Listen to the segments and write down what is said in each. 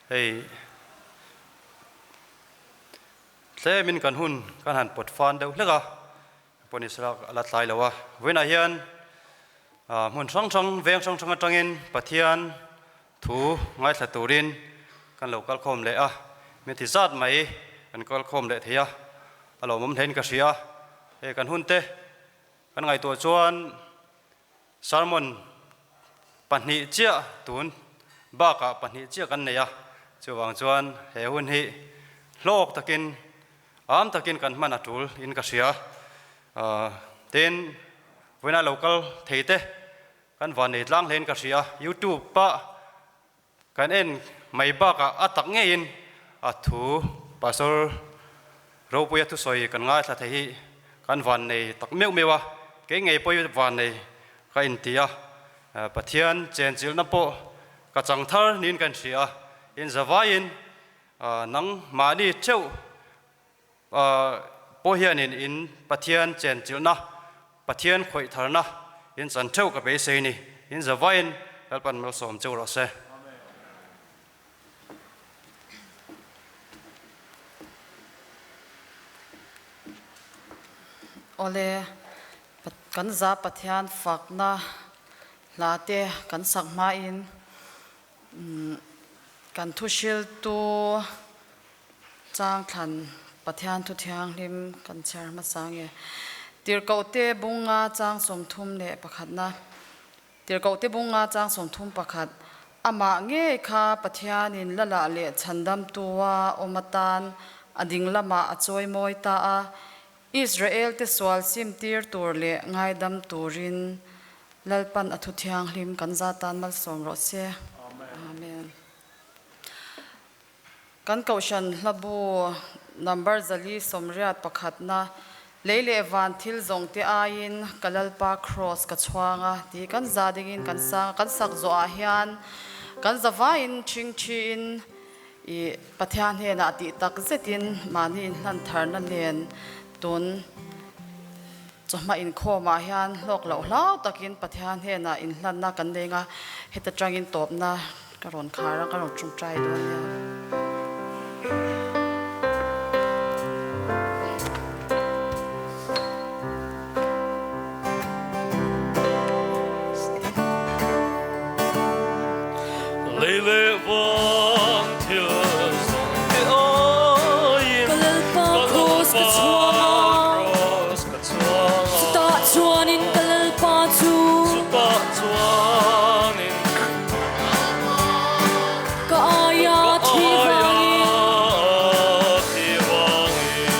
Hei tlemin kan hun kan han pawt fan deuh hlek a, pawh ni sela a la tlai lo a. Vawiinah hian hmun hrang hrang, veng hrang hrang atangin Pathian thu ngaithla turin kan lo kal khawm leh a, mi ti zat mai kan kal khawm leh thei a, a lawmawm hlein ka hria. Hei kan hunte kan ngaihtuah chuan Sermon pahnih chiah tun bakah pahnih chiah kan nei a, chuvang chuan he hun hi hlawk takin am takin kan hman a tul in ka hria. Tin, vawiinah lo kal thei te kan van nei tlang hlein ka hria. YouTube pah kan en mai bakah a tak ngeiin a thu Pastor Ropuia thusawi kan ngaithla thei hi kan van nei tak meuh meuh a, kei ngei pawh van nei ka inti a, Pathian chenchilhna pawh ka chang thar niin ka inhria a, in zavaiin nang mahni theuh pawh hianin in Pathian chenchilhna, Pathian khawih tharna in chan theuh ka beisei ni, in zavaiin Lalpan malsawm cheu rawh se. Awle, kan za Pathian fakna hla te kan sak hmain kan thuhriltu Changthlan Pathian thu thianghlim kan chhiar hmasa nge? Tirhkohte bunga chang 31na Tirhkohte bunga chang 31, Amah ngei kha Pathianin lalah leh chhandamtua awm atan a ding lamah a chawimawi ta a, Israelte sual simtir tur leh ngaidam turin Lalpan a thu thianghlim kan zatan malsawm rawh se. Amen. Kan Kohhran hlabu number 481na lei leh van thil zawng te aiin ka Lalpa Kraws ka chhuang a tih kan za dingin kan sang a, kan sak zawhah hian kan zavaiin ṭhingṭhiin i Pathian hnenah tih tak zetin mahni inhlan tharna nen tun chawhma inkhawmah hian hlawk loh hlau takin Pathian hnenah inhlanna kan nei nga, heta tangin tawpna ka rawn khar a, ka rawn tawngtai dawn nia. Lei leh van thil zawng te aiin Ka Lalpa Kraws ka chhuang a. Kraws ka chhuang a. Chutah chuanin ka Lalpa chu. Chutah chuanin Ka aia thi vangin. Thi vangin.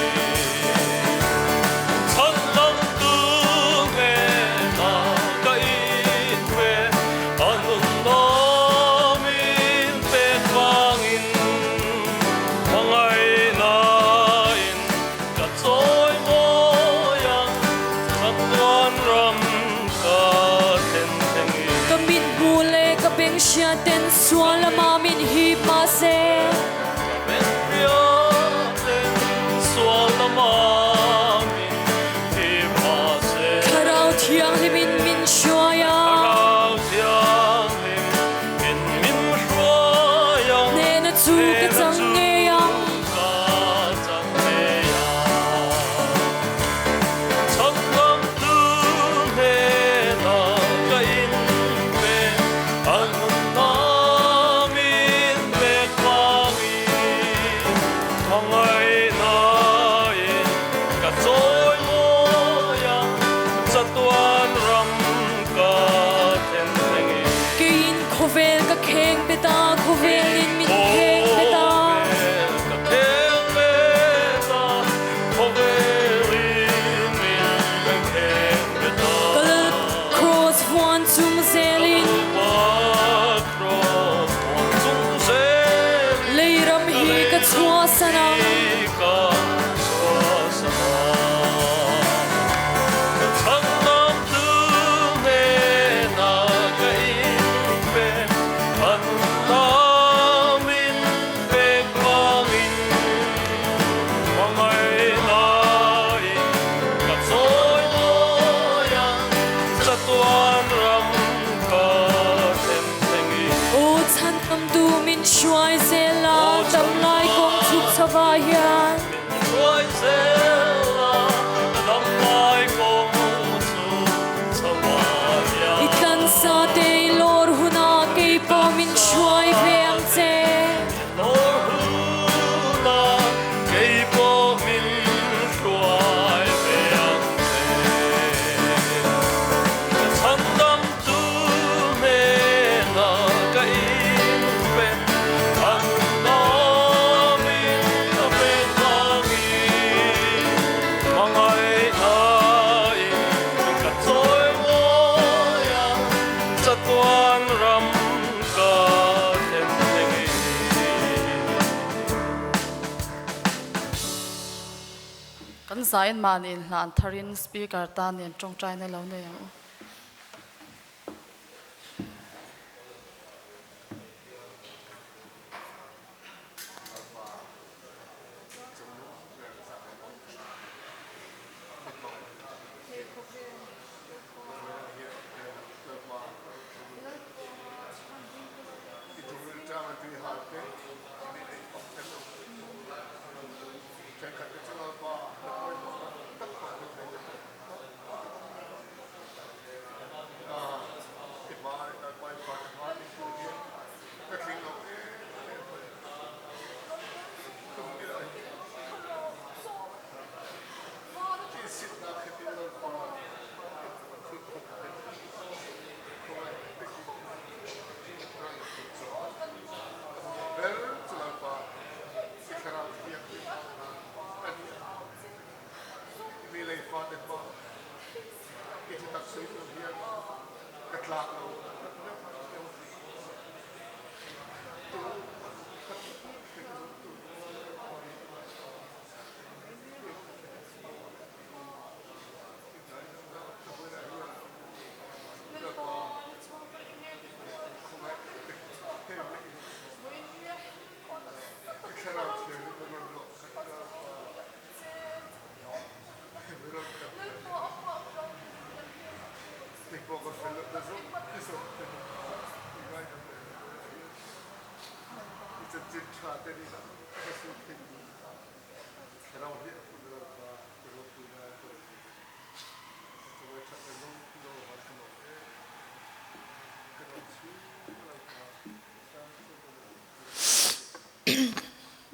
Chhan lam tu nge na ka inpe a nun nawmin pek vangin hmangaihnain ka chawi mawi ang chatuan ram ka thlen thlengin. Ka mit hmu leh ka beng hria ten sual lama min hip mahse. Ka beng hria ten sual lama min hip mahse. Thlarau Thianghlimin min hruai a. Thlarau Thianghlimin min hruai a. Hnehna chu ka chang ngei ang. Ka chang ngei ang. Chhandamtu hnenah ka inpe a nunna min pek vangin hmangaihnain ka chawi mawi ang chatuan ram ka thlen thlengin. Keiin khawvel ka kheng bet a, khawvelin min kheng bet a. Khawvel ka kheng bet a, khawvelin min kheng bet a. Ka Lal Kraws vuan chung zelin. Ka Lalpa Kraws vuan chung zelin. Lei ram hi ka chhuahsan ang. Ka chhuahsan ang. Ka chhandamtu hnenah ka inpe, a nunna min pek vangin. Hmangaihnain ka chawi mawi ang, chatuan ram ka thlen thlengin. Aw chhandamtu min hruai. hruai zel a, damlai kawng chhuk chhovah hian. Min hruai zel a, damlai kawng chhuk chhovah hian. I tlansa te i lawr hunah kei pawh min hruai ve ang che. Lawr hunah kei pawh min hruai ve ang che. Ka chhandam tu hnenah ka inpe, an namin ka pek vangin. Hmangaihnain ka chawi mawi a, chatuan ram ka thlen thengin. Kan zain mahni inhlan tharin Speaker tan nen tawngtaina lo nei ang u.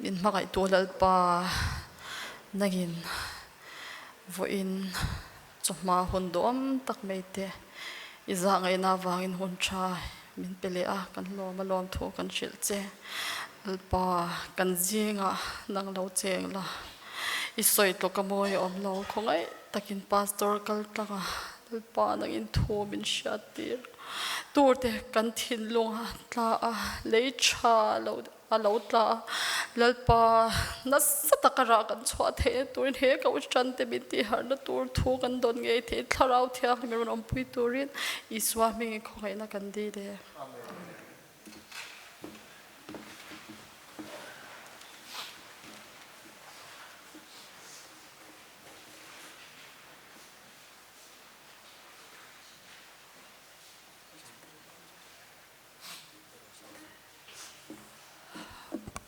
Min hmangaihtu Lalpa nangin vawiin chawhma hun duhawm tak mai te i zahngaihna avangin hun tha min pe leh a, kan lawm a lawm thu kan hrilh che. Lalpa kan zingah nang lo cheng la, i sawi tluk a mawi a awm lo khawngaih takin Pastor kal tlang a, Lalpa nangin thu min hriat tir tur te kan thinlung a tla a, lei tha lo a lo tla a, Lalpa nasa taka rah kan chhuah theihna turin he Kohhran te min tihharhna tur thu kan dawn ngei thei Thlarau Thianghlim rawn awmpui turin Isua hmingin khawngaihna kan dil e.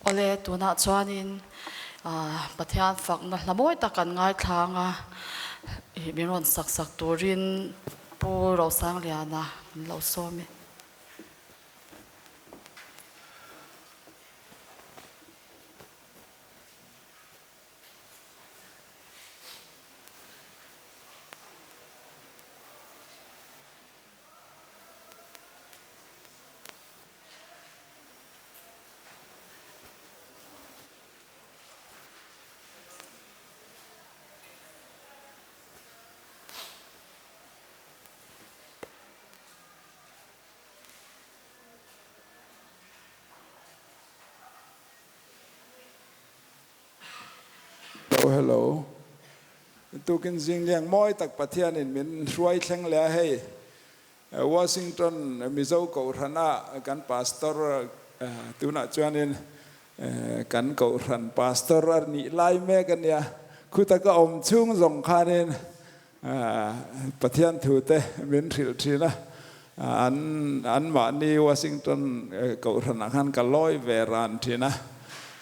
Awle, tunah chuanin Pathian fakna hla mawi tak kan ngaithla ang a, ih min rawn sak sak turin Pu Rosangliana kan lo sawm e. Hello hello. Tukin zingliang mawi tak Pathianin min hruai thleng leh a hei. Washington Mizo Kohhrana kan Pastor tunah chuanin kan Kohhran Pastor a nih lai mek a nia. Khuta ka awm chhung zawng khanin Pathian thute min hrilh thin a. An anmahni Washington kohhranah khan ka lawi ve ran thin a,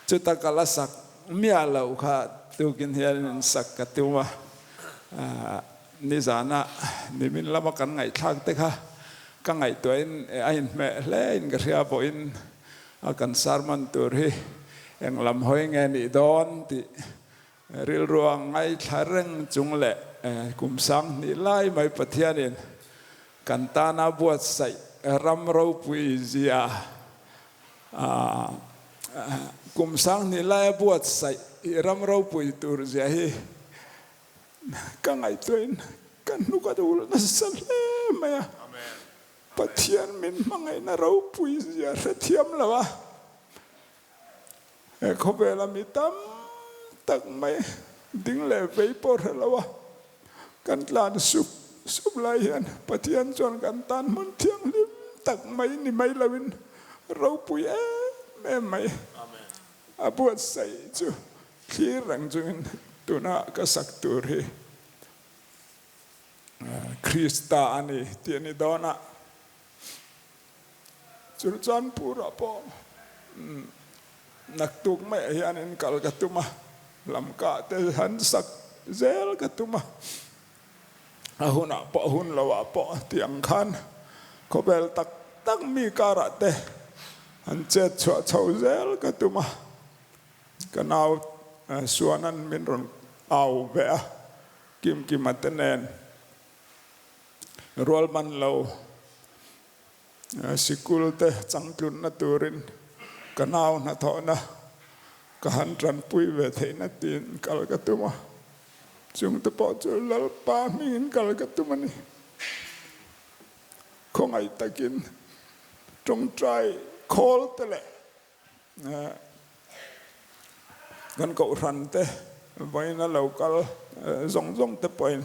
chuta ka la sak miah loh kha tukin hian in sak ka tum a, nizana nimin lama kan ngaihthlak te kha ka ngaihtuahin a inhmeh hle in ka hria pawhin a kan sermon tur hi eng lam hawi nge nih dawn tih Rilru a ngaithla reng chung leh kum sanghnih lai mai Pathianin kan tana buatsaih ram ropui zia kum sanghnih laia buatsaih ram ropui tur zia hi ka ngaihtuahin ka hnuk a dul nasa hle mai a. Pathian min hmangaihna ropui zia hrethiam lo a. He khawvela mi tam tak mai ding leh vei pawh hre lo a, kan tlan sup sup lai hian Pathian chuan kan tan hmun thianghlim tak mai ni mai loin ropui em em mai a buatsaih chu thlir reng chungin tuna ka sak tur hi Krista a ni tih a ni dawn a. Churchandpur-ah pawh naktuk maiah hianin kal ka tum a, lamkah te han sak zel ka tum a, a hunah pawh hun loah pawh tiang khan khawvel tak tak mi karah te han chet chhuah chho zel ka tum a, ka nau Suanan min rawn au ve a, Kimkima te nen Rualman lo sikul te changtlunna turin ka nau hnathawhna ka han tanpui ve theihna tiin kal ka tum a, chungte pawh chu Lalpa hmingin kal ka tum a ni. Khawngaih takin tawngtai khawl te leh Kan kohhran te vawiin a lo kal zawng zawng te pawhin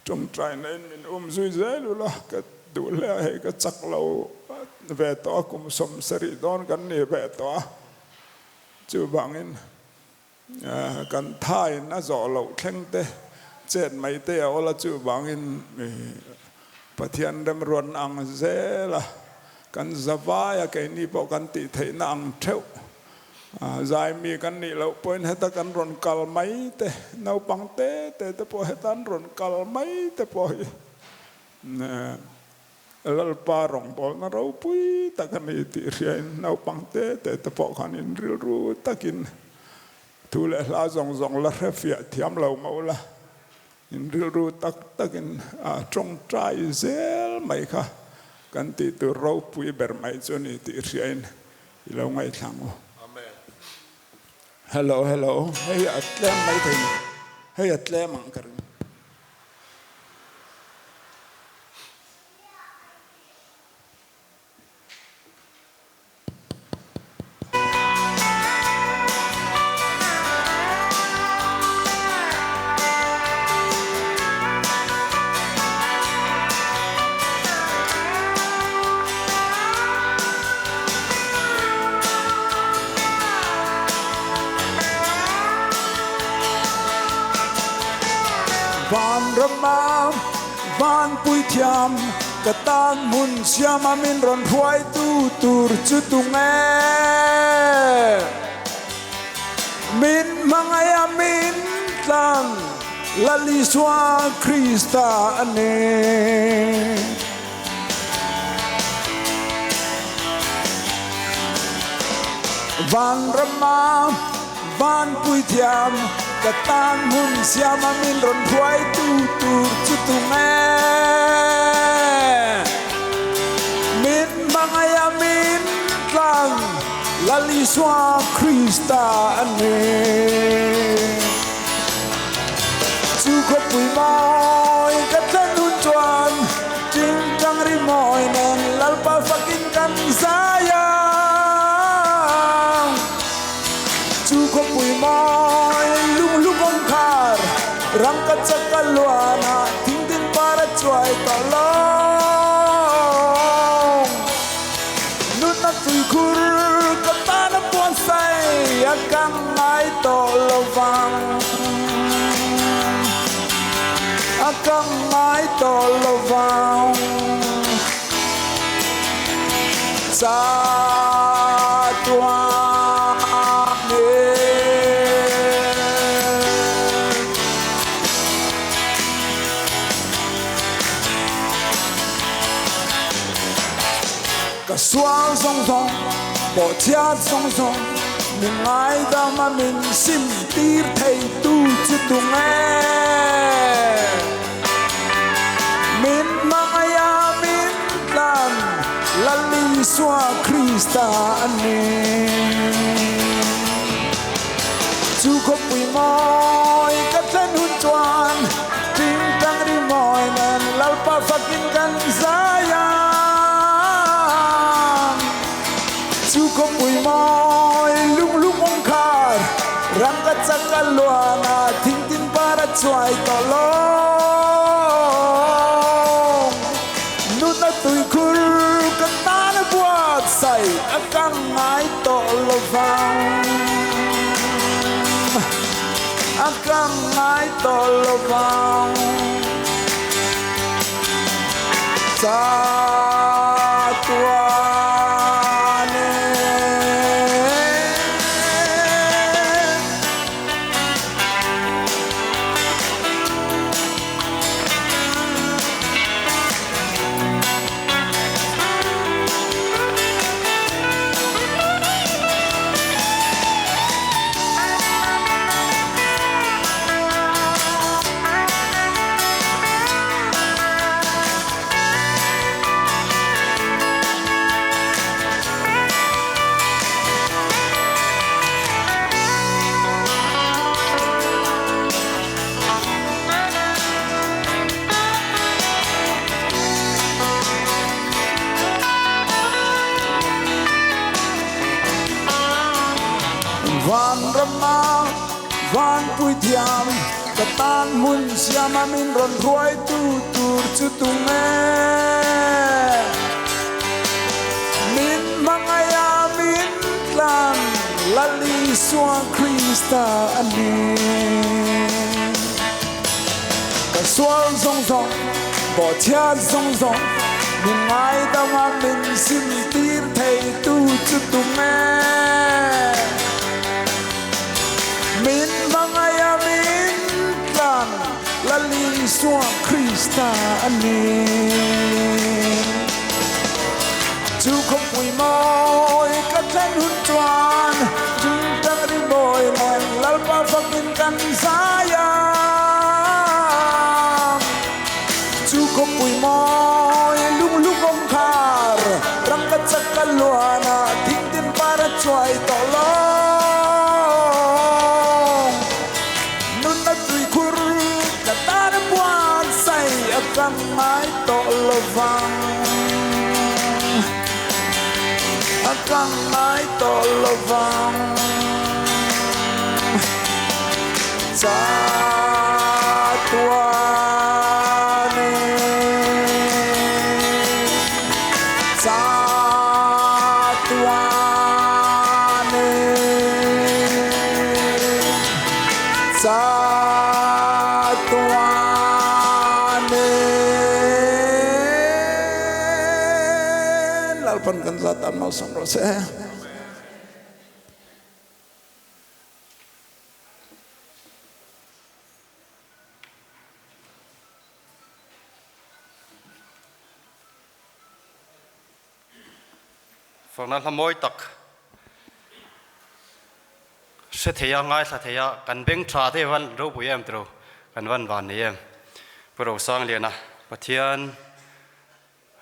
tawngtaina in min um zui zel ula ka duh hle a, hei ka chak lo ve tawh a, kum 70 dawn kan ni ve tawh a, chuvangin kan thain a zawh loh thleng te chet mai te a awl a, chuvangin Pathian remruatna ang zel a, kan zavai a, keini pawh kan tih theihna ang theuh. Zaimi kan nih loh pawhin heta kan rawn kal mai te, naupang te te te pawh heta an rawn kal mai te pawh hi Lalpa rawngbawlna ropui tak a ni tih hriain naupang te te te pawh khan inrilru takin thu leh hla zawng zawng la hrefiah thiam lo mah ula, In rilru tak takin a tawngtai zel mai kha kan tih tur ropui ber mai chu a ni tih hriain i lo ngaithla ang u. Hello hello hei a tlem mai thei ni hei a tlem ang ka ring. Vanrama Vanpui thiam ka tan hmun siama min rawn hruaitu tur chu tunge? Min hmangaih a min tlang Lal Isua Krista a ni. Vanrama Vanpui thiam ka tan hmun siama min rawn hruaitu tur chu tunge? Min hmangaih a min tlang Lal Isua Krista a ni. Chu khawpui mawi ka thlen hun chuan Tingtang ri mawi nen Lalpa fakin kan zai ang. Chu khawpui mawi lunghlu kawngkhar rangka chak a luan a thingtin par a chuai tawh lawng. Nunna tuikhur ka tan a puan sai a kang ngai tawh lo vang. A kang ngai tawh lo vang. Chatuanin. Ka sual zawng zawng, pawh chhiat zawng zawng, min ngaidam a min sim tir thei tu chu tung e. Min hmangaih a min tlan Lal Isua Krista a ni. Chu khawpui mawi ka thlen hun chuan Tingtang ri mawi nen Lalpa fakin kan zai ang. Chu khawpui mawi lunglung awmkhar rangka chak a luan a thingtin par a chuai tawh lawng. Nuna tuikhur ka tan a buatsaih a kang ngai tawh lo vang. A kang ngai tawh lo vang. Chatuan e. Van rama van puithiam ka tan hmun siama min rawn hruaitu tur chu tum e. Min hmangaih a min tlan Lal Isua Krista a ni. Ka sual zawng zawng, bawhchhiat zawng zawng, min ngaidam a min sim tir thei tu chu tum e. Min hmangaih a min tlan Lal Isua Krista a ni. Chu khawpui mawi ka thlen hun chuan Tingtang ri mawi nen Lalpa fakin kan zai ang. Chu khawpui mawi lunglung kawngkhar rangka chak ka luan a thingtin par a chuai tawh lawng. Nunna tuikhur ka tan a buatsaih a kang ngai tawh lovang. A kang ngai tawh lovang. Chatuanin, chatuanin, chatuanin. Lalpan kan zat an malsawm rawh se. Fakna hla mawi tak hre thei a, ngaithla thei a, kan beng tha te van ropui em tiro, kan van van nei em. Pu Rosangliana Pathian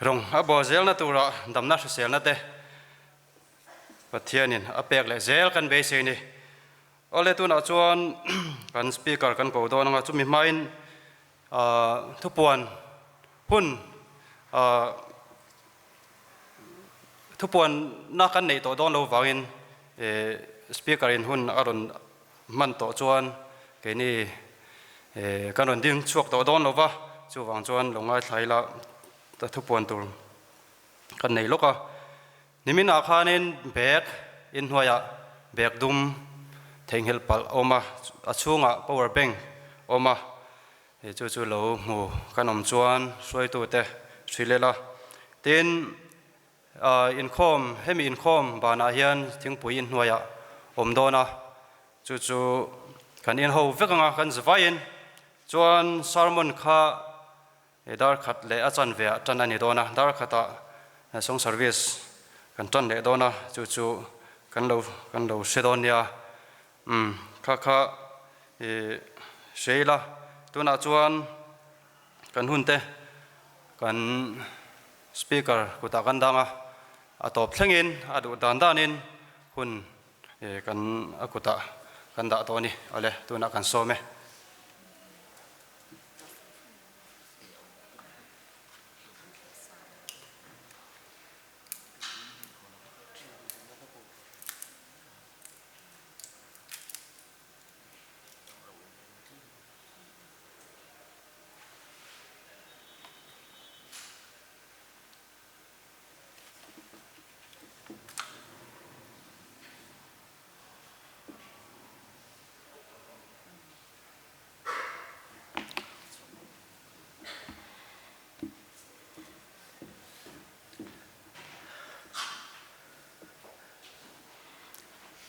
rawng a baw zelna turah damna hriselna te Pathianin a pek leh zel kan beisei ni. Awle tunah chuan kan speaker kan ko dawn anga chumi hmain thupuan hun thupuan na kan neih tawh dawn lo vangin speaker in hun a rawn hman tawh chuan keini kan rawn ding chhuak tawh dawn lova chuvang chuan lo ngaithla ila thupuan tur kan nei lawk a. Niminah khanin bag inhnuaiah bag dum theihnghilh palh a awm a, a chhungah power bank a awm a, hei chu chu lo hmu kan awm chuan hruaitute hrilh ila. Tin, Inkhawm, hemi inkhawm banah hian thingpui inhnuaiah awm dawn a, chu chu kan inho vek anga kan zavaiin chuan sermon kha dar khat leh a chanve ah tan a ni dawn a, dar khatah song service kan tan leh dawn a, chu chu kan lo kan lo hre dawn nia. Umm kha kha i hre ila, tunah chuan kan hun te kan speaker kutah kan dang a, a tawp thlengin a duh dan danin hun kan a kutah kan dah tawh a ni. Awle, tunah kan sawm e.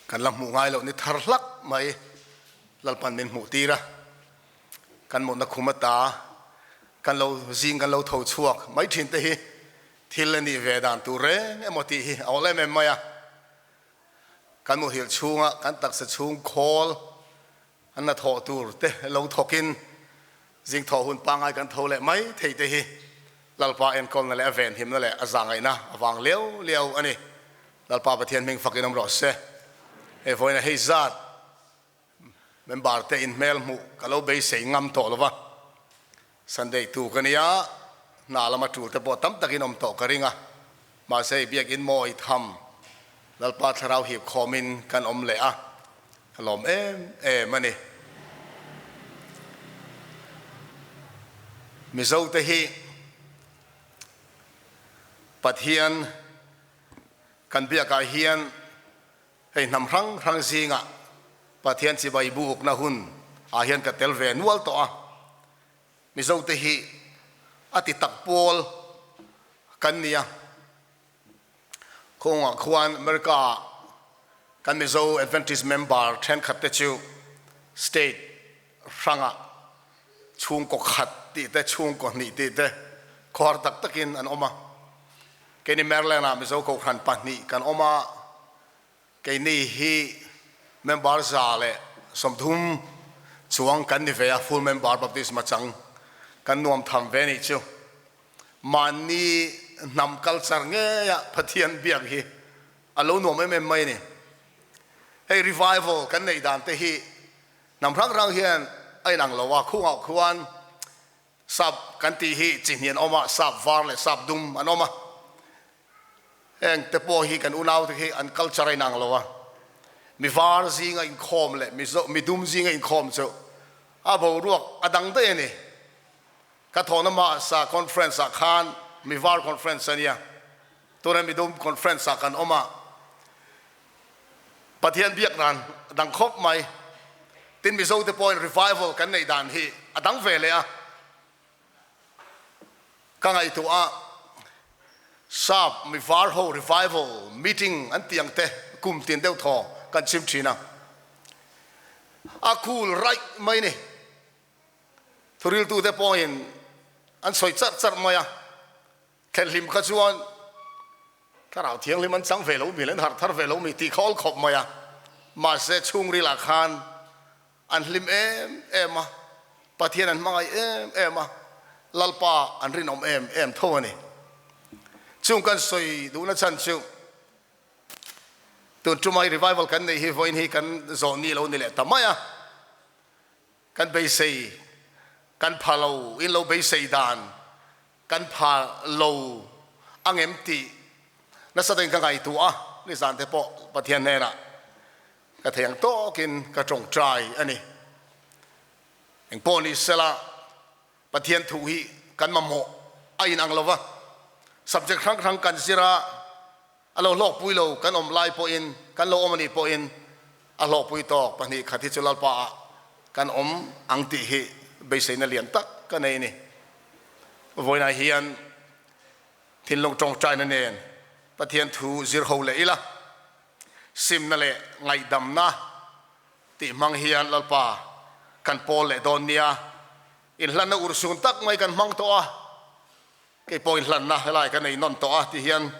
Kan la hmuh ngai loh ni thar hlak mai Lalpan min hmuh tir a, kan mutna khum ata kan lo zing kan lo tho chhuak mai thin te hi thil a nih ve dan tur reng emaw tih hi a awl em em mai a. Kan muhilh chhunga kan taksa chhung khawl an hnathawh tur te lo thawkin zing thawh hun pangngai kan tho leh mai thei te hi Lalpa enkawlna leh a venhimna leh a zahngaihna a vang liau liau a ni. Lalpa Pathian hming fakin awm rawh se. Hei vawiin a hei zat member te inhmel hmuh ka lo beisei ngam tawh lo va, Sunday tu ka nia, hna lama tul te pawh tam takin awm tawh ka ring a, mahse hei biakin mawi tham Lalpa thlarau hip khawmin kan awm leh a, ka lawm em em a ni. Mizo te hi Pathian kan biakah hian hei hnam hrang hrang zingah Pathian chibai bukna hun ah hian ka tel ve nual tawh a, Mizo te hi a ti tak pawl kan ni a. Kawngah khuan America ah kan Mizo Adventist member thenkhat te chu state hrangah chhungkaw khat tih te chhungkaw hnih tih te khawhar tak takin an awm a. Keini Maryland ah Mizo Kohhran pahnih kan awm a, keini hi member 130 chuang kan ni ve a, full member baptisma chang kan nuam tham ve nih chu. Mahni hnam culture ngeia Pathian biak hi a lo nuam em em mai a ni. Hei revival kan neih dan te hi hnam hrang hrang hian a inang lo a, khungah khuan sap kan tih hi chi hnih an awm a, sap var leh sap dum an awm a. Heng te pawh hi kan unau te hi an culture a inang lo a, mi var zinga inkhawm leh mi dum zinga inkhawm chu a boruak a dang daih a ni. Ka thawhna hmasa conference ah khan mi var conference a nia, tuna mi dum conference ah kan awm a, Pathian biak dan a dang khawp mai. Tin Mizo te pawhin revival kan neih dan hi a dang ve leh a, ka ngaihtuah a, sap mi var ho revival meeting an tih ang te kum tin deuh thaw kan chim thin a, a cool raih mai ni. Thuriltute pawhin an sawi charh charh mai a, thlenhlim kha chuan thlarau thianghlim an chang ve lo mi leh an harh thar ve lo mi tih kha awl khawp mai a, mahse chhungrilah khan an hlim em em a, Pathian an hmangaih em em a, Lalpa an rinawm em em tho a ni. Chung kan sawi duhna chhan chu tun tumai revival kan neih hi vawiin hi kan zawh ni lo ni leh ta mai a. Kan beisei kan pha lo in lo beisei dan kan pha lo angem tih nasa takin ka ngaihtuah a, nizan te pawh Pathian hnenah ka thei ang tawkin ka tawngtai a ni. Engpawh ni sela Pathian thu hi kan mamawh a inang lo va, subject hrang hrang kan zir a, A lo hlawkpui lo kan awm lai pawhin, kan lo awm a nih pawhin a hlawkpui tawk 2 khat hi chu Lalpa ah kan awm ang tih hi beiseina lian tak ka nei a ni. Vawiinah hian thinlung tawngtaina nen Pathian thu zir ho leh ila, simna leh ngaihdamna tih hmang hian Lalpa kan pawl leh dawn nia. Inhlanna urhsun tak mai kan hmang tawh a, kei pawh inhlanna helai ka nei nawn tawh a ti hian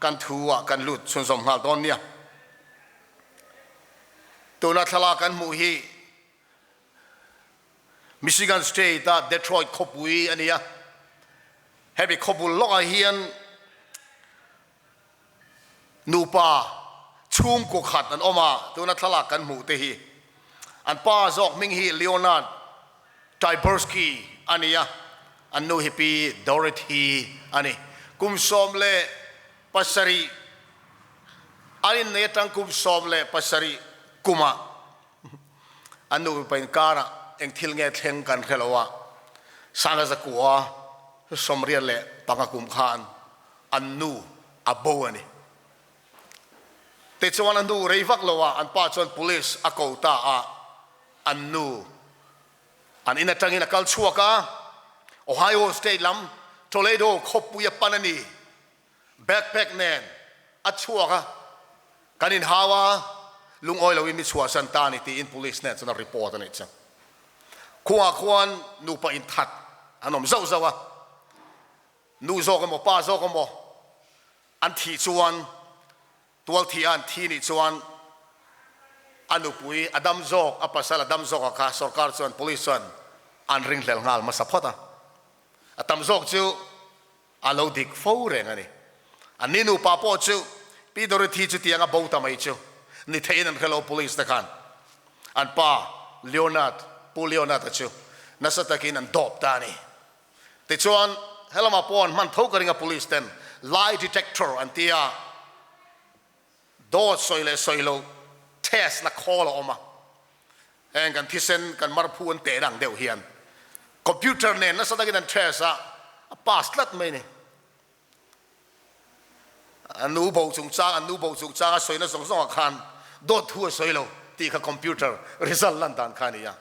kan thu ah kan lut chhunzawm nghal dawn nia. Tuna thlalak kan hmuh hi Michigan State a Detroit khawpui a ni a, hemi khawbul lawkah hian nupa chhungkaw khat an awm a, tuna thlalak kan hmuh te hi an pa zawk hming hi Leonard Tyburski a ni a, an nu hi Pi Dorothy a ni. Kum 17 an innei atang kum 17 kumah An nupa inkarah eng thil nge thleng kan hre lo a, Sanga Zakua 85 kum khan an nu a bo a ni. Tichuan a nu rei vak lo a, an pa chuan police a ko ta a, an nu an in atangin a kal chhuak a, Ohio State lam Toledo khawpui a pan a ni. Backpack nen a chhuak a, kan inhau a, lungawi loin mi chhuahsan ta a ni tiin police nen chuan a report a nih chu. Khuangah khuan nupa inthat an awm zauh zauh a, nu zawk emaw pa zawk emaw an thih chuan tual thih a an thi nih chuan a nupui a dam zawk, a pasal a dam zawk a kha sorkar chuan police chuan an ringhlel nghal hmasa phawt a, a tam zawk chu A lo dik fo reng a ni. Anni nupa pawh chu Pi Dorothy chu tianga bo ta mai chu ni theihin an hre lo Police te khan an pa Leonard, Pu Leonard-a chu nasa takin an dawp ta a ni. Tichuan helamah pawh an hman tho ka ring a Police ten lie detector an ti a, Dawt sawi leh sawi lo test na khawl a awm a, heng kan thisen kan marphu an teh dang deuh hian computer nen nasa takin an test a, a pass tlat mai a ni. A nu bo chungchang, an nu bo chungchang a sawina zawng zawngah khan dawt thu a sawi lo tih kha computer result lan dan kha a ni a.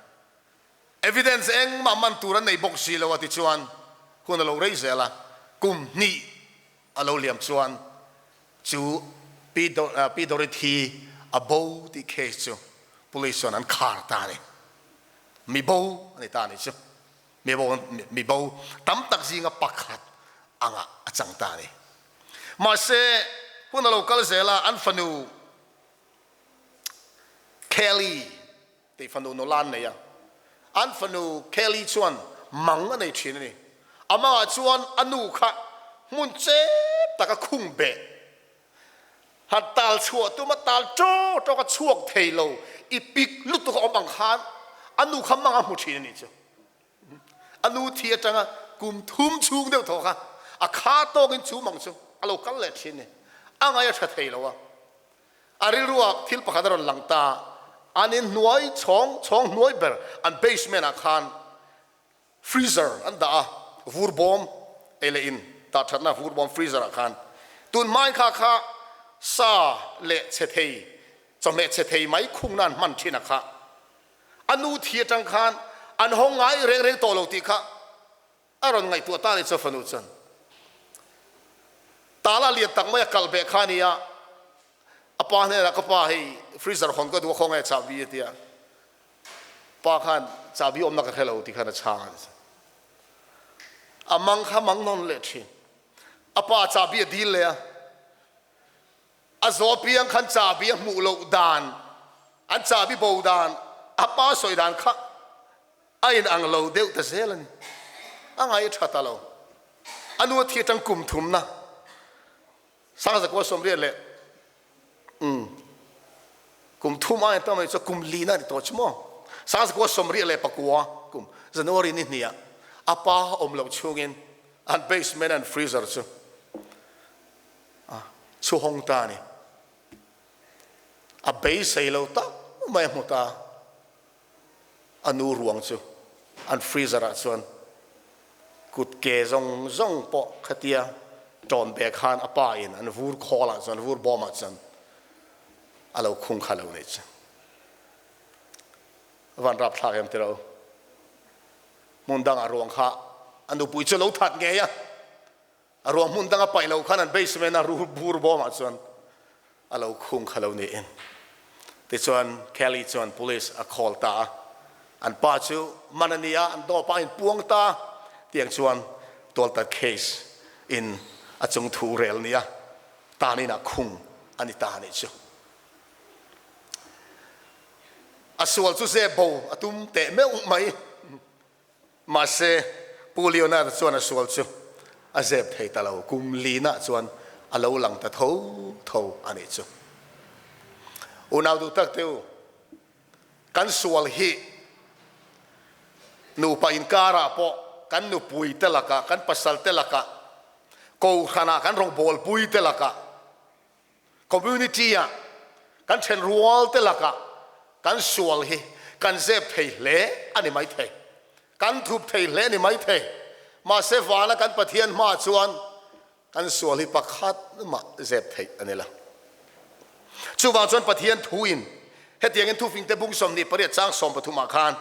Evidence engmah man tur an nei bawk si lo a tichuan hun a lo rei zel a, kum hnih a lo liam chuan Chu Pi Pi Dorothy a bo tih case chu police chuan an khar ta a ni. Mi bo a ni ta a ni chu. Mi bo mi bo tam tak zinga pakhat angah a chang ta a ni. Mahse hun a lo kal zel a, an fanu Kelly tih fanu nula an nei a, an fanu Kelly chuan mang a nei thin a ni. A mangah chuan a nu kha hmun chep taka khung beh han tal chhuah tum a tal tawk tawk a chhuak thei lo i pik lutuk a awm ang khan a nu kha mang a hmu thin a nih chu. A nu thi atanga kum thum chhung deuh thaw kha a kha tawkin chu mang chu a lo kal leh thin a ni. A ngaih a tha thei lo a. A rilruah thil pakhat a rawn lang ta, an inhnuai chhawng chhawng hnuai ber an basement ah khan freezer an dah a, vur bawm ei leh in dah thatna vur bawm freezer ah khan tun hmain kha kha sa leh chhe thei chawhmeh chhe thei mai khungna an hman thin a kha a nu thi atang khan an hawng ngai reng reng tawh lo tih kha A rawn ngaihtuah ta ni chu fanu chuan tala lian tak mai a kal beh kha a nia, a pa hnenah ka pa hei freezer hawn ka duh a khawnge chahbi a ti a, pa khan chahbi awmna ka hre lo ti khan a chhang a ni chuan a mang kha mang nawn leh thin, a pa chahbi a dil leh a, a zawh piang khan chahbi a hmuh loh dan, an chahbi bo dan, a pa sawi dan kha A in ang lo deuh ta zel a ni. A ngai tha ta lo. A nu a thi atang kum thumna Sangzakua 80 leh umm kum thum aiin tam a nih chuan kum lina a ni tawh chu maw. Sangzakua 89 kum January ni hniah a pa awm loh chhungin an basement an freezer chu a chhuhawng ta a ni. A beisei lo tak mai a hmu ta. A nu ruang chu an freezer ah chuan kut ke zawng zawng pawh khatia tawn ve khan a pa in an vur khawl ah chuan vur bawm ah chuan a lo khung kha lo nei chu van rap thlak em tiro hmun dang ah ruang kha a nupui chu lo that ngei a. A ruang hmun danga paih lo khan an basement a rul bur bawmah chuan a lo khung kha lo niin. Tichuan Kelly chuan police a call ta a, an pa chu man a ni a, an dawp a, a inpuang ta tiang chuan tualtat case in a chung thu rel nia tan inah khung a ni ta a nih chu. A sual chu zep bo a tum teh meuh mai. Mahse, Pu Leonard chuan a sual chu a zep thei ta lo, kum linah chuan a lo lang ta tho tho a nih chu. Unau duh tak te u, kan sual hi nupa inkarah pawh kan nupui te lakah, kan pasal te lakah, kohhranah kan rawngbawlpui te lakah, Community-ah kan thenrual te lakah kan sual hi kan zep thei hle a ni maithei, kan thup thei hle a ni maithei. Mahse vana kan Pathian hmaah chuan kan sual hi pakhat mah zep theih a ni lo. Chuvang chuan Pathian thuin hetiangin thufingte bung 28 chang 13 ah khan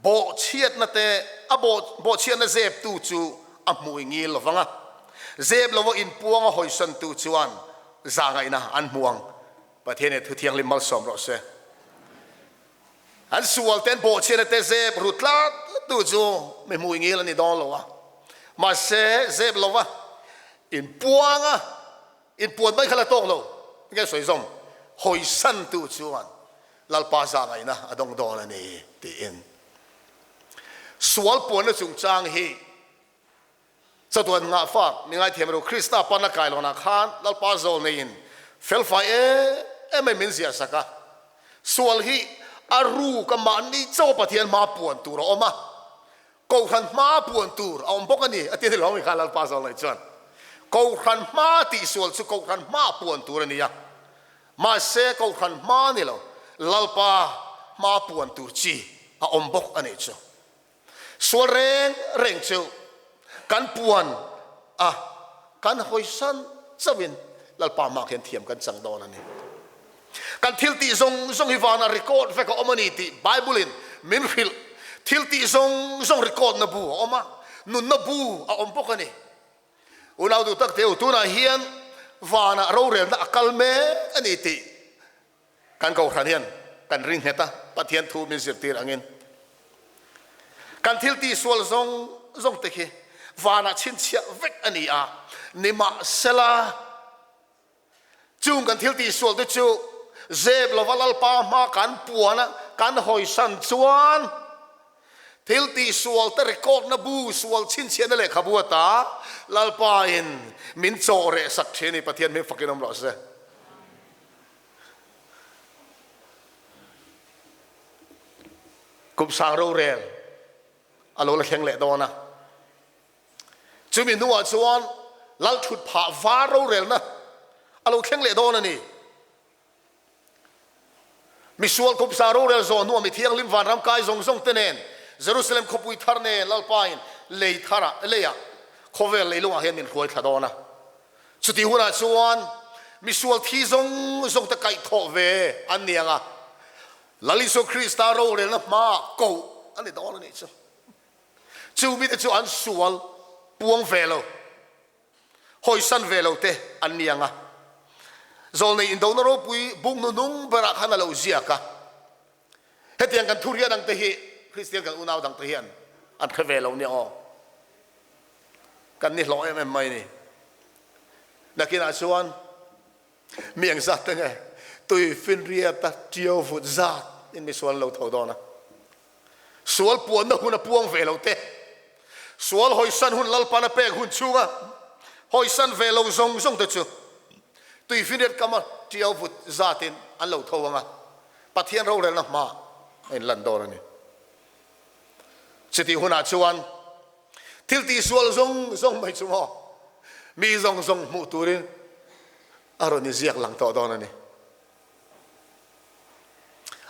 bawhchhiatna te a bawhchhiatna zeptu chu a hmui ngil lo vang a, zep lova inpuanga hawisantu chuan zahngaihna an hmu ang. Pathian in thu thianghlim malsawm rawh se. An sual ten bawhchhiatna te zep ru tlat tu chu mi hmui ngil a ni dawn lo a, mahse zep lova inpuanga inpuan mai kha la tawk lo, nge sawi zawm, hawisantu chuan Lalpa zahngaihna a dawng dawn a ni tiin. Sual puanna chungchang hi chatuan nghahfak mi ngaithiam ru Krista pana kailawnah khan Lalpa zawl neiin felfai em em mai min ziah sak a. Sual hi a ruk a mahni chaw Pathian hma puan tur a awm a, Kohhran hma puan tur a awm bawk a ni a ti a ni lo mi kha Lalpa zawl nei chuan Kohhran hma tihsual chu Kohhran hma puan tur a ni a, mahse Kohhran hma ni lo Lalpa hma puan tur chi a awm bawk a nih chu. Sual reng reng chu kan puan a kan hawisan chauhin Lalpa hma khian thiam kan chang dawn a ni. Kan thil tih zawng zawng hi vana record vek a awm a ni tih Bible in min hrilh. Thil tih zawng zawng record na bu a awm a, nunna bu a awm bawk a ni. Unau duh tak teu, tunah hian vanah rorelna a kal mek a ni tih kan kohhran hian kan ring nghet a, Pathian thu min zirtir angin. Kan thil tih sual zawng zawng te khi vanah chhinchhiah vek a ni a, nimahsela, Chung kan thil tihsual te chu zep lova Lalpa hma kan puan a, kan hawisan chuan thil tihsual te record na bu sual chhinchhiahna lehkhabu ata Lalpa in min chawh reh sak thin a ni. Pathian hming fakin awm rawh se. Kum sang rorel a lo la thleng leh dawn a. Chumi hnuah chuan lal thut phah var rorelna a lo thleng leh dawn a ni. Misual kumsa rorel zawh hnuah mi thianghlim vanram kai zawng zawng te nen Jerusalem khawpui thar nen Lalpain lei tharah leiah khawvel leilungah hian min hruai thla dawn a. Chutih hunah chuan misual thi zawng zawng te kaihthawh ve an ni ang a, Lal Isua Krista rorelna hmaah koh a ni dawn a nih chu. Chu mite chu an sual puang ve lo, hawisan ve lo te an ni ang a. Zawlnei indona ropui buk hnuhnung berah khan a lo ziak a. Hetiang kan thuriah dangte hi Kristian kan unau dangte hian an hre ve lo nia aw. Kan ni hlawh em em mai ni. Nakinah chuan Mi eng zat te nge tui finriat a ṭiau vut zat in mi sual an lo tho dawn a. Sual puanna hun a puang ve lo te, sual hawisan hun Lalpan a pek hun chhunga hawisan ve lo zawng zawng te chu tui finriat kam a ṭiau vut zat in an lo tho ang a, Pathian rorelna hma a inlan dawn a ni. Chutih hunah chuan Thil tihsual zawng zawng mai chu maw mi zawng zawng hmuh turin a rawn inziak lang tawh dawn a ni.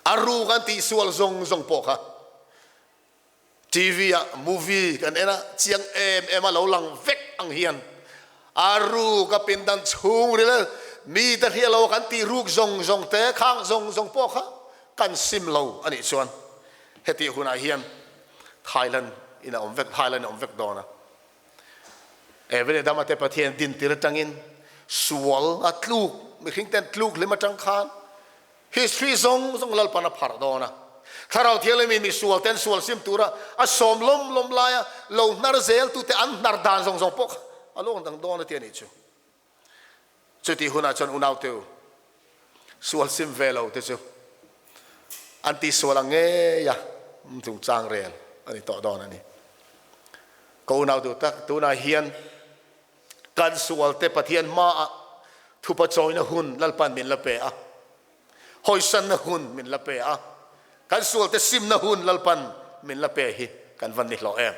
A ruk an tihsual zawng zawng pawh kha TV ah movie kan en a, chiang em em a lo lang vek ang hian a ruk a pindan chhungril a mite hria lo kan tih ruk zawng zawng te khang zawng zawng pawh kha kan sim lo a nih chuan hetih hunah hian Thailand in a awm vek, Thailand in a awm vek dawn a. Evan Adama te Pathian dintir atangin sual a tluk, mihring ten tluk hlim atang khan history zawng zawng Lalpan a pharh dawn a. Thlarau Thianghlimin mi sual ten sual sim tura a sawm lawm lawm laia lo hnar zel tute an hnar dan zawng zawng pawh kha a lawng dang dawn a ti a nih chu. Chutih hunah chuan unauteu sual sim ve lo te chu an tihsual ang ngei a, chungchang rel a ni tawh dawn a ni. Ka unau duh tak, tunah hian kan sualte Pathian hmaah thupa chawina hun Lalpan min la pe a, hawisanna hun min la pe a, kan sualte simna hun Lalpan min la pe hi kan va nihlawh em?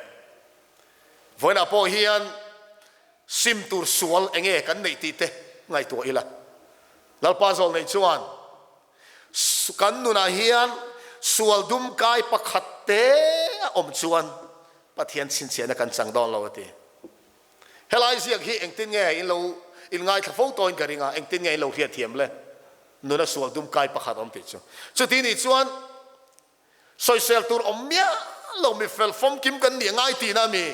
Vawiinah pawh hian sim tur sual enge kan neih tih te ngaihtuah ila. Lalpa zawl neih chuan kan nunah hian sual dum kai pakhat te a awm chuan Pathian chhinchhiahna kan chang dawn lo a ti. Helai ziak hi engtin nge in lo in ngaithla fo tawhin ka ring a, engtin nge in lo hriatthiam le? Nuna sual dum kai pakhat awm tih chu. Chuti nih chuan Sawisel tur awm miah lo mi fel fawmkim kan nih ngai tihna a mi?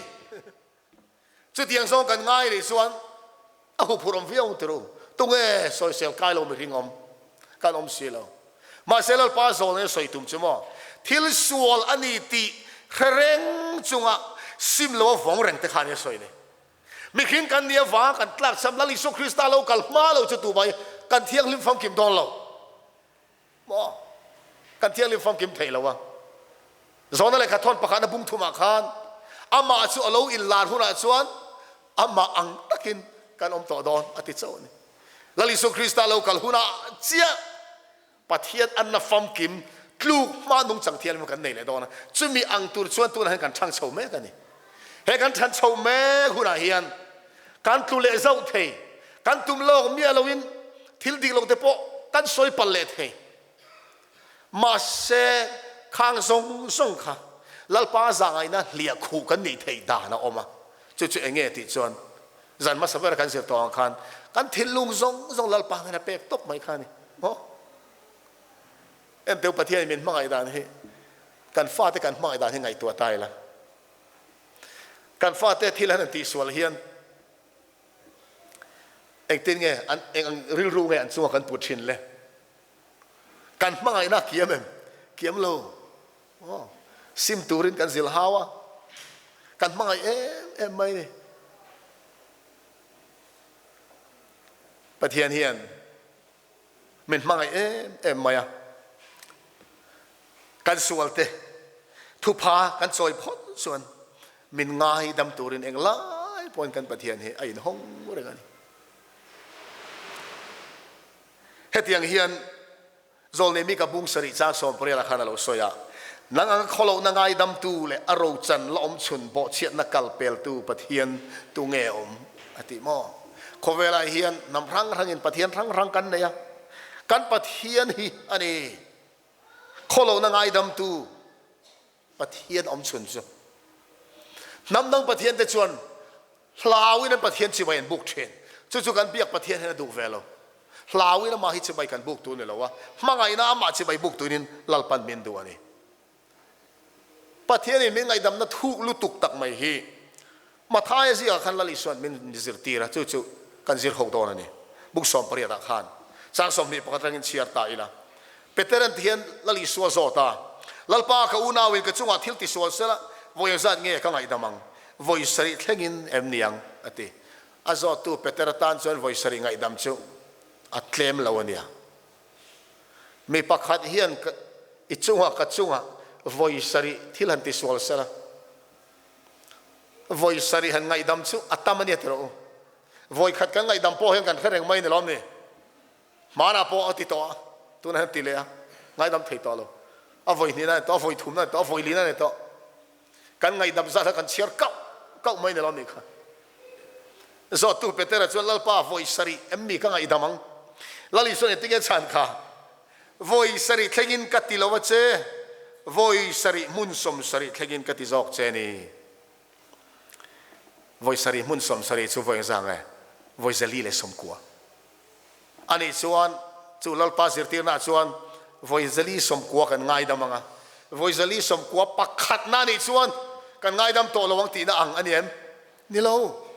Chutiang zawng kan ngai leh chuan a huphurh awm viau tur u. Tunge sawisel kai lo mihring awm kan awm si lo. Mahse Lalpa zawlna sawi tum chu maw thil sual a ni tih hre reng chunga sim lo a vawng reng te khan i a sawi ni. Mihring kan nih avanga kan tlakchham Lal Isua Krista lo kal hma lo chu tumah hi kan thianghlim famkim dawn lo. Maw? Kan thianghlim famkim thei lo a. Zawhna lehkha thawn pakhatna bung thumah khan amah chu a lo inlar hunah chuan amah ang takin kan awm tawh dawn a ti chauh a ni. Lal Isua Krista lo kal hunah chiah Pathian anna famkim tluk hma nungchang thianghlim kan nei leh dawn a. Chumi ang tur chuan tunah hian kan thang chho mek a ni. He kan than chho mek hunah hian kan tlu leh zauh thei, kan tum lawk miah loin thil dik lo te pawh kan sawi palh leh thei. Mahse, khang zawng zawng kha Lalpa zahngaihna hliah khuh kan nih theih dan a awm a, chu chu eng nge tih chuan zan hmasa bera kan zir tawh ang khan kan thinlung zawng zawng Lalpa hian a pek tawp mai kha a ni. Maw? Enteu Pathianin min hmangaih dan hi kan fate kan hmangaih dan hi ngaihtuah ta ila. Kan fate thil an han tihsual hian engtin nge an eng ang rilru nge an chunga kan put thin le? Kan hmangaihna a kiam em? Kiam lo. Aw, sim turin kan zil hau a, kan hmangaih em em mai ni. Pathian hian Min hmangaih em em mai a, kan sualte thupha kan chawi phawt chuan min ngaidam turin englai pawhin kan Pathian hi a inhawng reng a ni. Hetiang hian Zawlnei Mika bung sarih chang sawmpariatah khan a lo sawi a, Nang anga khawlohna ngaidamtu leh a rochan la awm chhun bawhchhiatna kal peltu Pathian tu nge awm? a ti maw? Khawvelah hian hnam hrang hrangin Pathian hrang hrang kan nei a, kan Pathian hi a ni khawlohna ngaidamtu Pathian awm chhun chu. Hnam dang Pathian te chuan hlauin an Pathian chibai an buk thin. Chu chu kan biak Pathian hian a duh ve lo. Hlauin amah hi chibai kan buk tur ni lo a, hmangaihna amah chibai buk turin Lalpan min duh a ni. Pathianin min ngaihdamna thuk lutuk tak mai hi Mathaia zingah khan Lal Isua'n min zirtir a, chu chu kan zir ho dawn a ni. Buk 18 ah khan chang 21 rangin chhiar ta ila. Petera'n ti hian Lal Isua zawt a, Lalpa, ka unauin ka chungah thil tisual sela, vawi zat nge ka ngaihdam ang? Vawi sarih thlengin em ni ang? a ti. A zawttu Petera tan chuan vawi sarih ngaihdam chu a tlem lo a nia. Mi pakhat hian i chungah ka chungah vawi sarih thil han tisual sela, vawi sarih han ngaihdam chu a tam a nia ti rawh u. Vawi khat kan ngaihdam pawh hian kan hre reng mai ni lawm ni? Hmanah pawh a ti tawh a, tunah hian ti leh a, ngaihdam thei tawh lo. A vawi hnihna a ni tawh, a vawi thumna a ni tawh, a vawi lina a ni tawh. Kan ngaihdam zat kha kan chhiar kauh kauh mai ni lawm ni kha. Zawttu Petera chuan Lalpa vawi sarih em mi ka ngaihdam ang? Lal Isuan engtin nge chhan kha? Vawi sarih thlengin ka ti lo a che, vawi sarih hmun 70 thlengin ka ti zawk che ni. Vawi sarih hmun 70 chu vawi engzah nge? Vawi 490. Anih chuan chu Lalpa zirtirnaah chuan vawi 490 kan ngaidam ang a, vawi 491 na anih chuan kan ngaidam tawh lo ang tihna ang a ni em? Ni lo.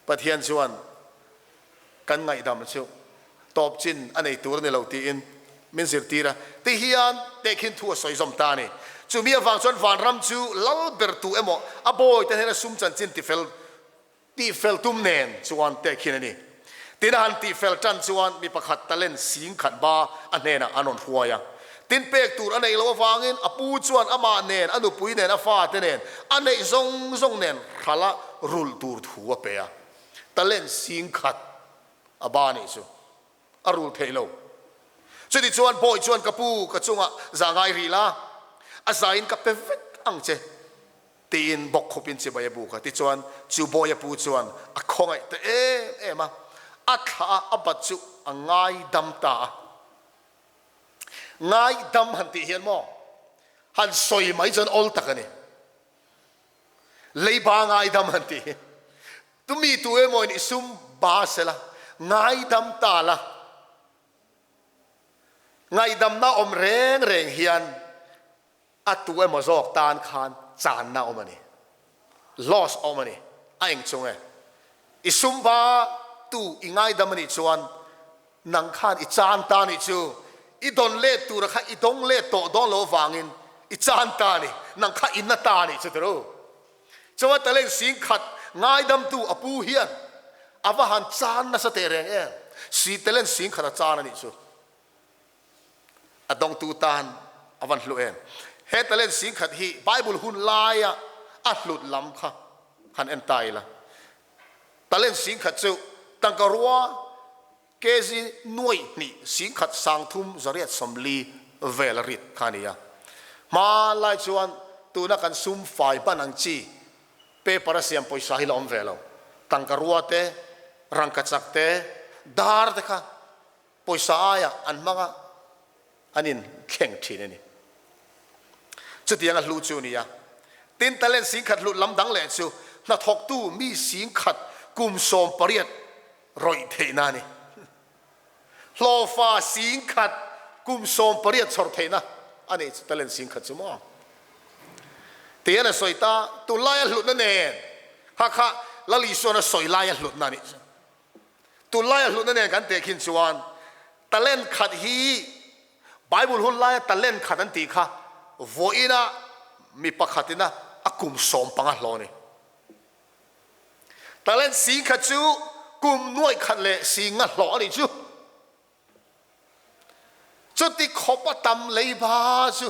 Pathian chuan kan ngaihdam chu tawp chin a nei tur a ni lo tiin min zirtir a, ti hian tehkhin thu a sawi zawm ta a ni. Chumi avang chuan vanram chu lal ber tu emaw a bawi te hnena sum chanchin tifel tihfel tum nen chuan tehkhin a ni. Tin a han tihfel tan chuan mi pakhat talent sing khat ba a hnenah an rawn hruai a. Tin pek tur a neih loh avangin a pu chuan amah nen, a nupui nen, a fate nen, a neih zawng zawng nen hrala rulh tur thu a pe a. Talent sing khat a ba nih chu a rul theih lo. Chuti chuan bawi chuan ka pu ka chungah za ngai rih la, a zain ka pe vek ang che tiin bawk khupin chibai a buk a. Tichuan chu bawi a pu chuan a khawngaih ta em em a, a thlah a, a bat chu a ngaidam ta a. Ngaidam han tih hian maw han sawi mai chuan awl tak a ni. Leiba ngaidam han tih hi tumi tu emaw in i sum ba sela ngaidam ta la, ngaihdamna awm reng reng hian a tu emaw zawk tan khan channa awm a ni, loss awm a ni, a eng chung e. I sum ba tu i ngaidam a nih chuan nang khan i chan ta nih chu, i dawn let tura kha i dawng let tawh dawn lo avangin i chan ta ni, nang kha i na ta nih chu tiru. Chuan talent sing khat ngaidamtu a pu hian a va han chan nasa teh reng em, si talent sing khat a chan a nih chu. A dawngtu tan a van hlu em. He talent sing khat hi Bible hun laia a hlut lam kha han en ta ila. Talent singkhat chu tangka rua kg nuaih hnih singkhat 30 840 vel a rit kha a ni a. Hmanlai chuan tuna kan sum fai hman ang chi paper a siam pawisa hi la awm ve lo. Tangka rua te, rangkachak te, dar te kha pawisa aiah an hmang a, an in thleng thin a ni. Chutiang a hlu chu a ni a. Tin, talent 10,000 hlut lam dang leh chu hnathawktu mi 10,000 kum 18 rawih theihna a ni. Hlawhfa 10,000 kum 18 chhawr theihna a nih chu talent 10,000 chu maw? Tihian a sawi ta, tunlaia hlutna nen kha kha Lal Isuan a sawi laia hlutna a nih chu. Tunlaia hlutna nen kan tehkhin chuan talent khat hi Bible hun laia talent khat an tih kha vawiina mi pakhatina a kum 15 hlawh a ni. Talent 10,000 chu kum 100 leh 50 hlawh a nih chu. Chuti khawp a tam leiba chu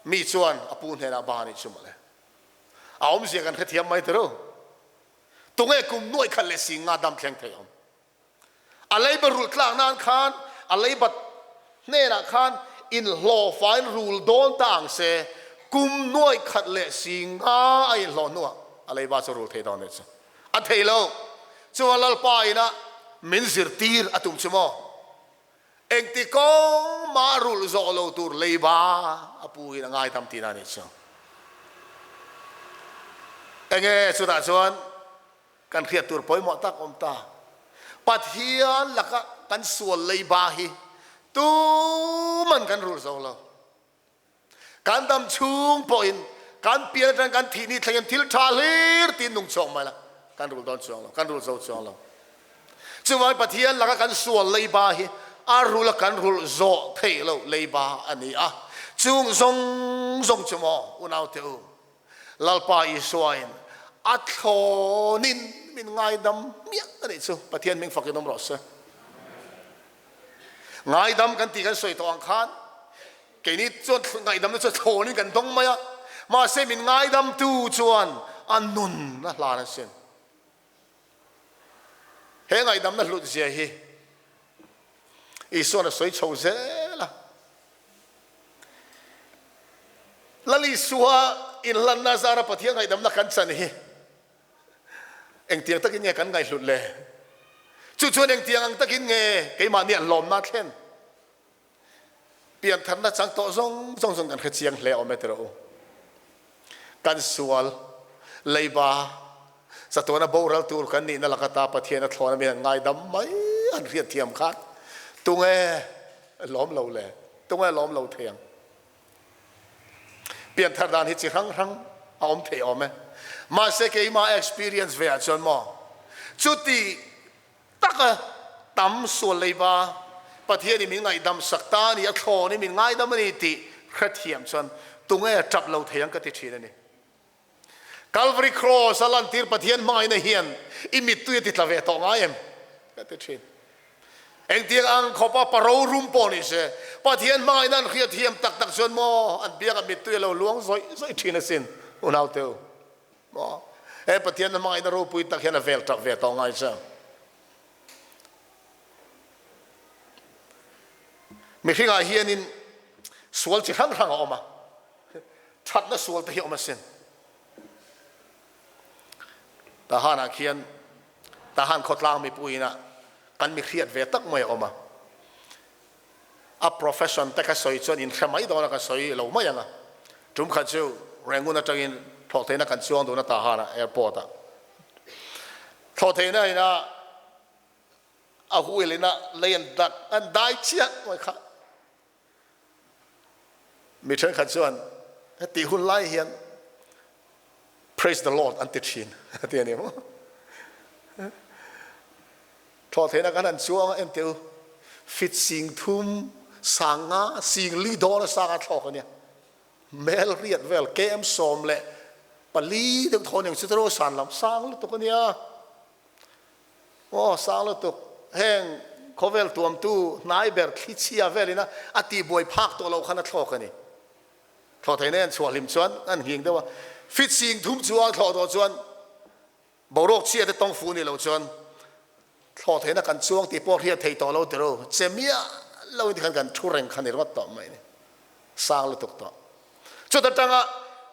Mi chuan a pu hnenah ba nih chu mawle. A awmzia kan hrethiam mai tiro. Tunge kum 100 leh 50 dam thleng thei awm. A leiba rulh tlak nan khan a leiba hnenah khan inhlawhfain rul dawn ta ang se, kum 100 leh 50 a inhlawh hnuah a leiba chu rul thei dawn nih chu. A thei lo. Chuan Lalpa ina min zirtir a tum chu maw? Engti kawng mah rulh zawh lo tur leiba a pu in a ngaidam tihna a nih chu. Enge chutah chuan kan hriat tur pawimawh tak awm ta. Pathian laka kan sual leiba hi tuman kan rulh zo lo. Kan dam chhung pawhin kan pian atang kan thih ni thlengin thil tha hlir tiin nung chhuak mai la, kan rul dawn chuang lo, kan rul zo chuang lo. Chuvangin Pathian laka kan sual leiba hi a rul a kan rulh zawh theih loh leiba a ni a. Chung zawng zawng chu maw unaute u, Lalpa Isuain a thlawnin min ngaidam miah a nih chu. Pathian hming fakin awm rawh se. Ngaidam kan tih kan sawi tawh ang khan keini chuan ngaihdamna chu thlawnin kan dawng mai a, mahse min ngaidamtu chuan a nun a hlan asin. He ngaihdamna hlut zia hi Isuan a sawi chho zel a. Lal Isua inhlanna zara Pathian ngaihdamna kan chan hi Engtiang takin nge kan ngaihhlut le? Chu chuan engtiang ang takin nge keimahni an lawmna thlen? Piantharna chang tawh zawng zawng zawng kan hre chiang hle awm e ti rawh u. Kan sual, leiba, chatuana boral tur kan nihna laka ta Pathian a thlawn a min an ngaidam mai an hriat thiam khan tunge lawm lo le? Tunge lawm lo thei ang? Pianthar dan hi chi hrang hrang. A awm thei awm e. Mahse keimah experience ve ah chuan maw chuti taka tam sual leiba Pathian in min ngaihdam sak ta a ni, a thlawn in min ngaidam a ni tih hrethiam chuan tunge tap lo thei ang ka ti thin a ni. Calvary Cross a lantir Pathian hmangaihna hian i mittui a ti tla ve tawh ngai em? Ka ti thin. Engtiang ang khawpa pa rorum pawh ni se, Pathian hmangaihna an hriat thiam tak tak chuan maw an biakah mittui a lo luang zawih zawih thin asin, unaute u. Maw? He Pathian hmangaihna ropui tak hian a vel tap ve tawh ngai che. Mihringah hianin sual chi hrang hrang a awm a, thatna sual te hi a awm asin. Tahanah khian Tahan khawtlang mipuiin ah kan mi hriat ve tak mai a awm a. A profession te ka sawi chuan in hre mai dawn a ka sawi lo mai ang a. Tum khat chu Rangoon atangin thlawhtheihna kan chuang dun a Tahan ah airport ah. Thlawhtheihna in a a wheel in a lei an dak an dai chiah mai kha. Mi thenkhat chuan heti hun lai hian Praise the Lord an ti thin a ti a ni maw? Thlawh theihna kan han chuang a, enteu fit sing thum sang nga sing li dawn a sang a thlawk a nia. Mel riat vel KM 14 deuh thaw aniang chu tiraw san lam sang lutuk a nia. Aw sang lutuk, heng khawvel tuamtu hnai ber thli chhia velin a a tihbuai phak tawh loh khan a thlawk a ni. Thlawh theihna hian chhuah hlim chuan an nghing deuh a, fit sing thum chunga thlawh tawh chuan boruak chhia te tawng fu nih loh chuan thlawh theihna kan chuang tih pawh hriat theih tawh lo tiro, che miah lo in tikhan kan thu reng kha ni ringawt tawh mai a ni. Sang lutuk tawh. Chuta tanga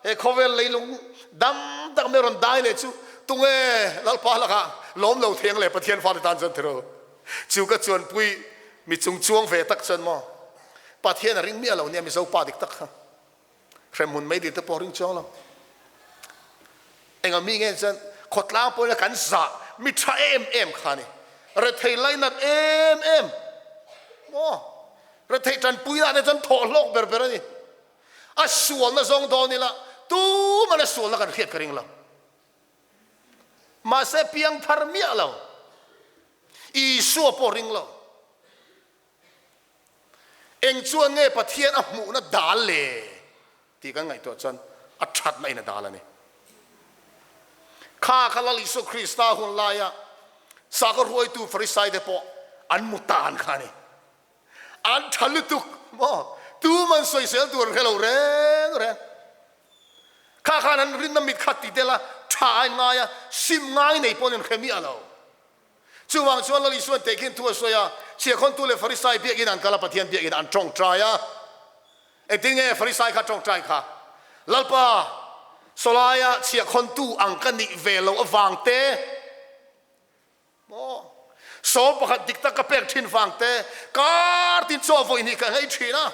he khawvel leilung dam tak mai rawn dai leh chu tunge Lalpa lakah lawm lo theng leh Pathian fate tan chuan tiro. Chu ka chuanpui mi chung chuang ve tak chuan maw Pathian a ring miah lo nia Mizo pa dik tak kha. Hremhmun mei dil te pawh ring chuang lo. Enga mi nge chuan khawtlang pawhin kan zah mi tha em em kha ni. Rethei lainat em em maw Retheih tanpuina te chuan thawh hlawk ber ber a ni. A sualna zawng dawn ila tuman a sualna kan hriat ka ring lo. Mahse piang thar miah lo, Isua pawh ring lo. Eng chuan nge Pathian a hmuhna dal le tih kan ngaihtuah chuan a thatna in a dal a ni. Kha kha Lal Isua Krista hun laia sakhaw hruaitu Farisai te pawh an mu tan kha a ni. An tha lutuk maw? Tuman sawisel tur an hre lo reng reng. Kha khan an rinna mit khat ti tel a, tha a in ngai a, sim ngai nei pawn an hre miah lo. Chuvang chuan Lal Isuan tehkhin thu a sawi a, Chhiahkhawntu leh Farisai biakin an kal a, Pathian biakin an tawngtai a. Engtin nge Farisai kha tawngtai kha? Lalpa, sawlaia chhiahkhawntu ang ka nih ve loh avang te, Maw? Sawm pakhat dik tak ka pek thin vang te, kar tin chaw vawi hnih ka nghei thin a.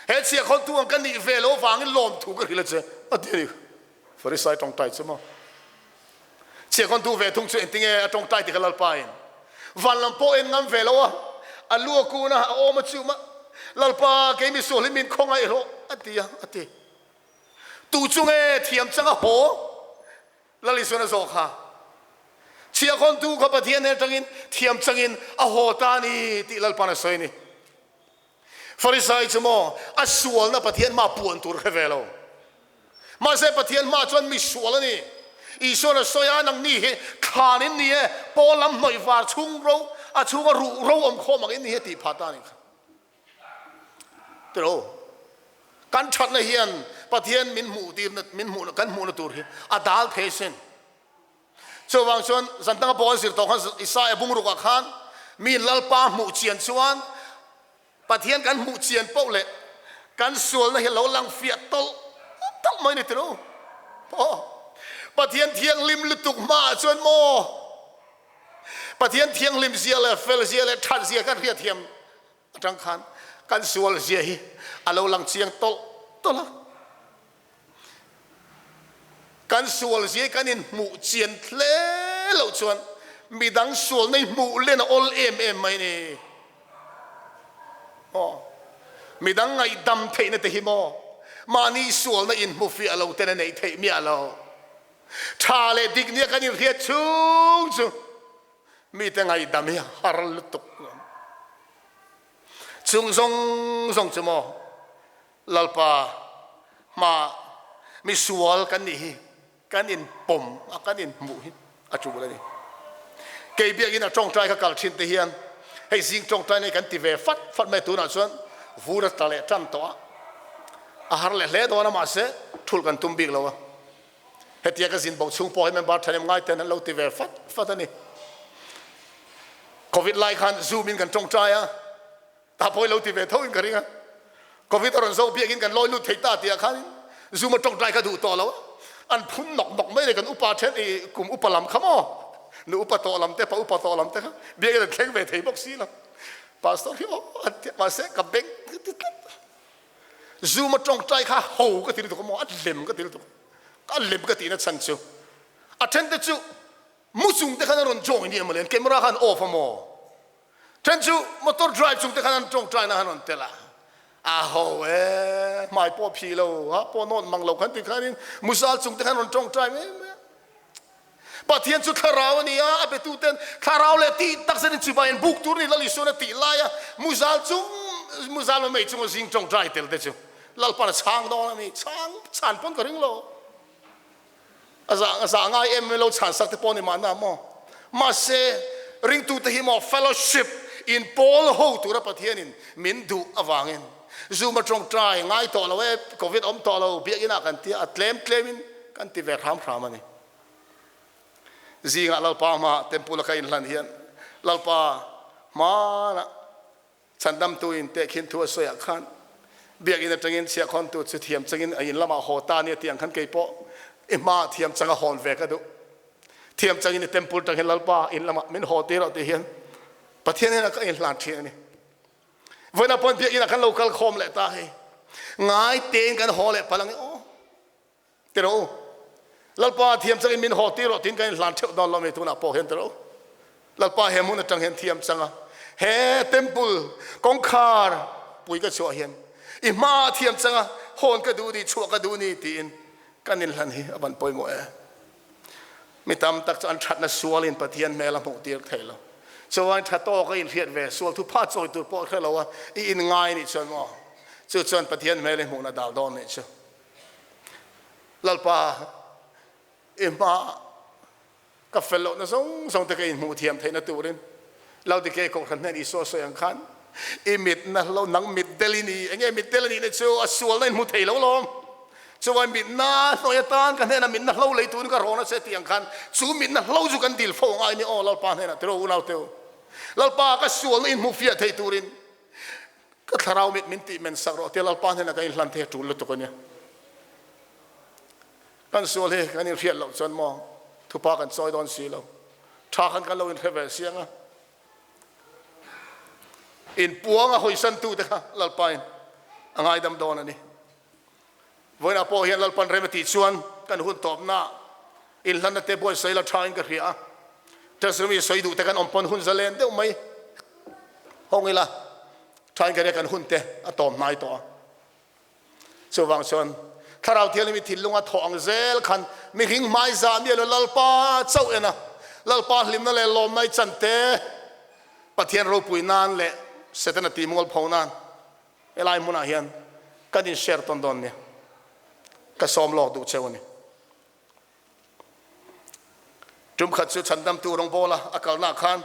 He chhiahkhawntu ang ka nih ve lo vangin lawmthu ka hrilh a che, a ti a ni. Farisai tawngtai chu maw? Chhiahkhawntu ve thung chu engtinge a tawngtai ti kha Lalpa in van lam pawh en ngam ve lo a, a lu a kun a, a awm a chum a, Lalpa kei misual hi min khawngaih rawh, a ti a, a ti. Tu chu nge thiam chang a haw? Lal Isuan a zawh kha. Chhiahkhawntu kha Pathian hnen atangin thiam changin a haw ta a ni tih Lalpa'n a sawi a ni. Farisai chu maw a sualna Pathian hma puan tur hre ve lo. Mahse Pathian hma chuan mi sual a ni. Isuan a sawi a, nangni hi thlan in ni e, pawl lam hnawih var chhung ro, a chhunga ruh ro awm khawm ang in ni hi a tih phah ta a ni kha. Tiro, kan thatna hian Pathian min hmuh tirna, min hmuh, kan hmuhna tur hi a dal thei sin. Chuvang chuan zan tanga pawh an zir tawh khan Isaia bungrukah khan mi Lalpa hmuh chian chuan Pathian kan hmuh chian poh leh kan sualna hi lo lang fiah tawlh tawlh mai ni tiro. Aw, Pathian thianghlim lutuk hmaah chuan maw Pathian thianghlim zia leh fel zia leh that zia kan hriatthiam atang khan kan sual zia hi a lo lang chiang tawlh tawlh a. Kan sual zia hi kan inhmuh chian hle loh chuan midang sualna hi hmuh len a awl em em mai a ni. Aw, midang ngaihdam theihna te hi maw? Mahni sualna inhmu fiah lo ten a neih theih miah lo. Tha leh dik nia kan inhriat chhung chu mite ngaihdam hi har lutuk. Chung zawng zawng chu maw Lalpa hma misual kan nih hi kan inpawm a kan inhmuh hi a tul a ni. Kei biakin a tawngtai ka kal thin te hian hei zing tawngtai nei kan ti ve fat fat mai tunah chuan vur a tla leh tan tawh a, a har leh hle dawn a mahse thul kan tum bik lo a. Hetia ka zin bo chhung pawh hi member thahnem ngai ten an lo ti ve fat fat a ni. Covid lai khan zoom in kan tawngtai a, tah pawh hi lo ti ve tho in ka ring a. Covid a rawn zo biakin kan lawi lut thei ta tih ah khan zoom a tawngtai ka duh tawh lo a, an phun nawk nawk mai le kan upa then i kum upa lam kha maw, nu upa tawh lam te pa upa tawh lam te kha biakin an thleng ve thei bawk si lo. Pastor hi aw an ti a mahse ka beng ka ti tlat. Zoom a tawngtai kha ho ka ti lutuk a maw, a lem ka ti lutuk a, a lem ka tihna chhan chu a then te chu mu chung te khan an rawn join hi emaw le, camera khan off a maw, then chu motor drive chung te khan an tawngtai na khan rawn tel a, a ho e, hmai pawh phih lo, ha pawh nawt mang lo khan ti khanin muzal chung te khan rawn tawngtai mai mai a. Pathian chu thlarau a ni a, a betuten thlarau leh tih tak zetin chibai an buk tur ni Lal Isuan a tih lai a, muzal chung muzal ma mei chunga zing tawngtai tel te chu Lalpan a chhang dawn a ni, chhang chhan pawn ka ring lo. A zah a zah ngai em lo chhan sak te pawh ni mahna maw. Mahse ringtute hi maw fellowship in pawl ho tura Pathianin min duh avangin Zoom a tawngtai ngai tawh lo e, Covid awm tawh lo, biakinah kan tia a tlem tlemin kan ti ve hram hram a ni. Zingah Lalpa hmaah temple a ka inhlan hian Lalpa hmanah chhandamtu in tehkhin thu a sawiah khan biakinn atangin chhiahkhawntu chu thiam changin a in lamah haw ta nia tih ang khan kei pawh i hmaah thiam changa hawn ve ka duh. Thiam changin i temple tang hian Lalpa in lamah min haw tir rawh tih hian Pathian hian ka inhlan thin a ni. Vawiinah pawhin biakinn ah kan lo kal khawm leh ta hei. Ngai tein kan haw leh palh ang e aw. Ti rawh u. Lalpa thiam changin min haw tir rawh tiin kan inhlan theuh dawn lo mai tunah pawh hian ti rawh u. Lalpa he hmun atang hian thiam changa he temple kawngkhar pui ka chhuah hian i hma thiam changa hawn ka duh ni chhuah ka duh ni tiin kan inhlan hi a van pawimawh e. Mi tam tak chu an thatna sualin Pathian hmel a hmuh tir thei lo. Chuan tha tawk a inhriat ve sual thu pha chawi tur pawh hre lo a i inngai nih chuan maw chu chuan Pathian hmel i hmuhna dal dawn nih chu. Lalpa, i hma ka fel lohna zawng zawng te ka inhmuh thiam theihna turin Laodikea Kohhran hnen Isua sawi ang khan i mitna lo nang mitdel i ni. Enge mitdel a nihna chu a sualna inhmu thei lo lawm. Chuai mitna hnuai atan ka hnenah mitna hlo lei turin ka rawn a che tih ang khan chu mitna hlo chu kan dil fo ngai ni aw Lalpa hnenah tiraw unaute u. Lalpa ka sualna inhmuh fiah thei turin Ka thlarau mit min tih men sak rawh tia Lalpa hnenah kan inhlan thei a tul lutuk a nia. Kan sual hi kan inhriat loh chuan maw thupa kan chawi dawn si lo. Tha khan kan lo inhre ve siang a. Inpuang a hawisantu te kha Lalpain a ngaidam dawn a ni. Vawiinah pawh hian Lalpan rem a tih chuan kan hun tawpna inhlanna te buatsaih la thain ka hria a. Testimony sawi duh te kan awm pawn hun zalen deuh mai hawng ila thain ka hria kan hun te a tawm hnai tawh a. Chuvang chuan Thlarau Thianghlim i thinlunga thawh ang zel khan mihring hmaiza mi alo Lalpa chauh en a, Lalpa hlimna leh lawmna i chan te Pathian ropui nan leh Setana tihmualpho nan Helai hmunah hian kan in share tawn dawn nia, ka sawm lawk duh cheu a ni. Tum khat chu chhandamtu rawngbawla a kalnaah khan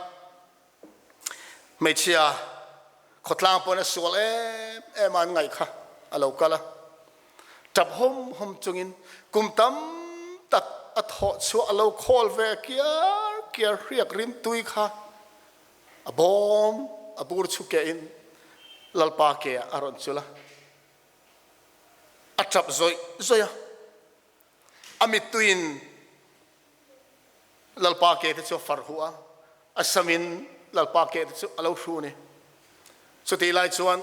hmeichhia khawtlang pawhin a sual em em a an ngaih kha a lo kal a. Tap hawm hawm chungin kum tam tak a thawh chhuah a lo khawl ve kiar kiar hriak rimtui kha A bawm a bur chu kehin Lalpa ke ah a rawn chul a, a tap zawih zawih a. A mittuiin Lalpa ke te chu a far huh a, a samin Lalpa ke te chu a lo hru a ni. Chutih lai chuan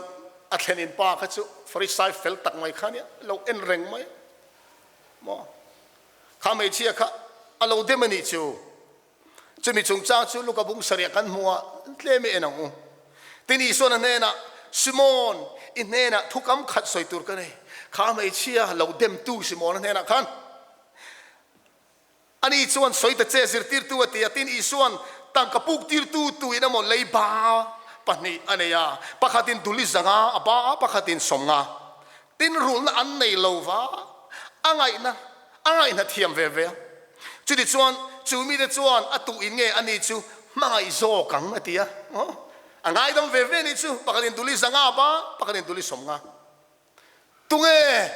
a thlenin pa kha chu Farisai fel tak mai kha nia, lo en reng mai maw? Kha hmeichhia kha a lo dem a nih chu. Chumi chungchang chu Luka bung sarih kan hmu a, tlem i en ang u. Tin Isuan a hnenah, Simon, i hnenah thukam khat sawi tur ka nei. Kha hmeichhia lo demtu Simona hnenah khan Ani chuan sawi ta che zirtirtu a ti a, tin Isua'n tangka puk tirtu tuin emaw leiba pahnih a nei a, pakhatin duli zanga a ba a, pakhatin sawmnga. Tin rulna an nei lo va, a ngaihna a ngaihna thiam ve ve a. Chuti chuan chu mite chuan a tuh in nge ani chu hmangaih zawk ang a ti a, a ngaidam ve ve ni chu, pakhatin duli zanga a ba, pakhatin duli sawmnga. Tunge,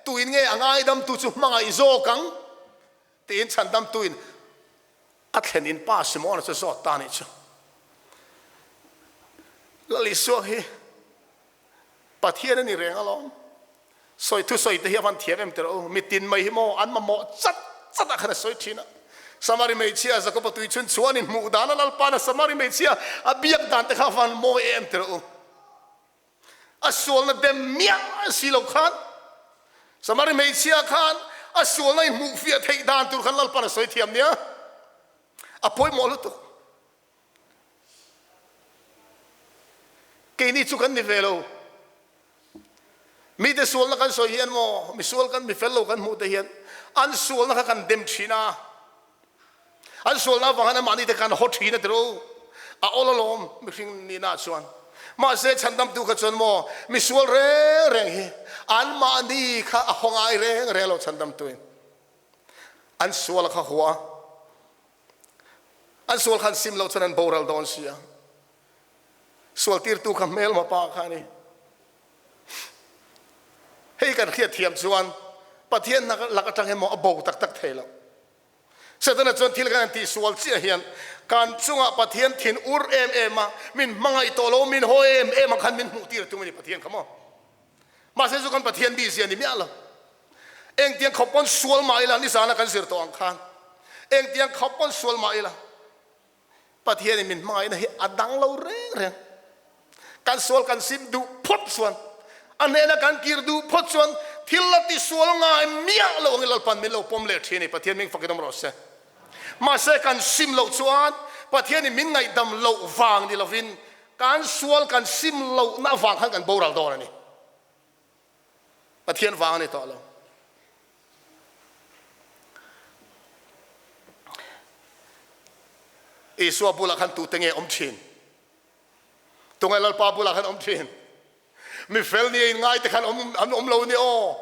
tuin nge a ngaidamtu chu hmangaih zawk ang? tiin chhandamtuin a thlen in pa Simona chu zawt ta nih chu. Lal Isua hi Pathian a ni reng alawm. Sawi thusawi te hi a van thiam em tiraw u? Mitin mai hi maw an mamawh chat chat ah khan a sawi thin a. Samari hmeichhia Jakoba tui chhun chuan in hmuh dan a Lalpa'n a Samari hmeichhia a biak dan te kha a van mawi em tiraw u? A sualna dem miah si lo khan Samari hmeichhia khan a sualna in hmuh fiah theih dan tur khan Lalpan a sawi thiam nia. A pawimawh lutuk. Keini chu kan ni ve lo. Mite sualna kan sawi hian maw, misual kan mi fel lo kan hmuh te hian an sualna kha kan dem thin a. An sualna avang hian amahni te khan haw thin a ti ro. A awl alawm mihring nihna ah chuan. Mahse chhandamtu kha chuan maw misual reng reng hi anmahni kha a haw ngai reng reng lo chhandamtuin. An sual kha hua a, an sual kha an sim loh chuan an boral dawn si a. Sual tirtu kha hmelma pa kha a ni. Hei kan hriat thiam chuan Pathian lak atang emaw a bo tak tak thei lo. Setana chuan thil kan han tihsual chiah hian kan chungah Pathian thin ur em em a, min hmangaih tawh lo, min haw em em ang khan min hmuh tir tum a ni Pathian kha maw? Mahse chu kan Pathian mizia ni miah lo. Engtiang khawp pawn sual mah ila, nizana kan zir tawh ang khan engtiang khawp pawn sual mah ila, Pathianin min hmangaihna hi a dang lo reng reng. Kan sual kan sim duh phawt chuan, a hnena kan kir duh phawt chuan thil la tisual ngai miah lo angin Lalpan min lo pawm leh thin a ni. Pathian ming fakin awm rawh se. Mahse kan sim loh chuan Pathianin min ngaihdam loh vang ni lovin kan sual kan sim lohna avang khan kan boral dawn a ni. Pathian vang a ni tawh lo. Isua bulah khan tute nge awm thin? Tunge Lalpa bulah khan awm thin? Mi fel ni a inngai te khan awm an awm lo ni aw.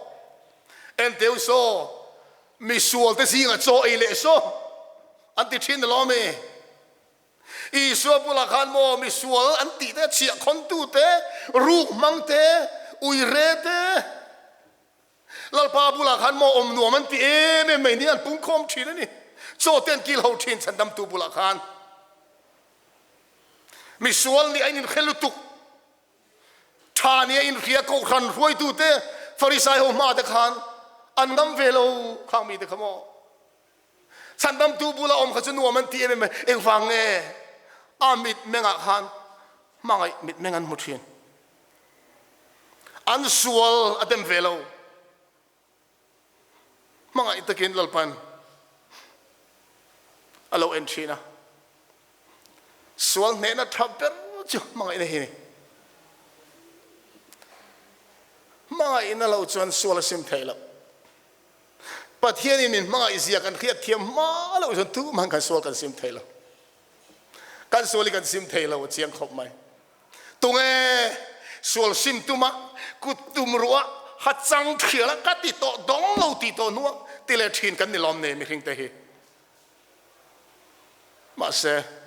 Enteu saw, mi sual te zingah chaw ei leh saw an ti thin alawm e. Isua bulah khan maw mi sual an tih te, chhiahkhawntu te, ruk hmang te, uire te, Lalpa bulah khan maw awm nuam an ti em em mai ni an pungkhawm thin a ni. Chaw te an kil ho thin chhandamtu bulah khan. Mi sual nih a inhre lutuk. Tha nih a inhria kohhran hruaitu te, Farisai ho hma te khan an ngam ve lo khang mi te kha maw. Chhandamtu bula awm kha chu nuam an ti em em mai. Engvang nge a mitmengah khan hmangaih mitmeng an hmu thin. An sual a dem ve lo. Hmangaih takin Lalpan a lo en thin a. Sual hnehna tha ber chu hmangaihna hi ni. Hmangaihna lo chuan sual a sim thei lo. Pathianin min hmangaih zia kan hriat thiam hma loh chuan tumah kan sual kan sim thei lo. Kan sual hi kan sim thei lo a chiang khawp mai. Tunge sual sim tuma kut tum ruah ha chang thial a ka ti tawh dawng lo ti tawh hnuah ti leh thin kan ni lawm nei mihring te hi. Mahse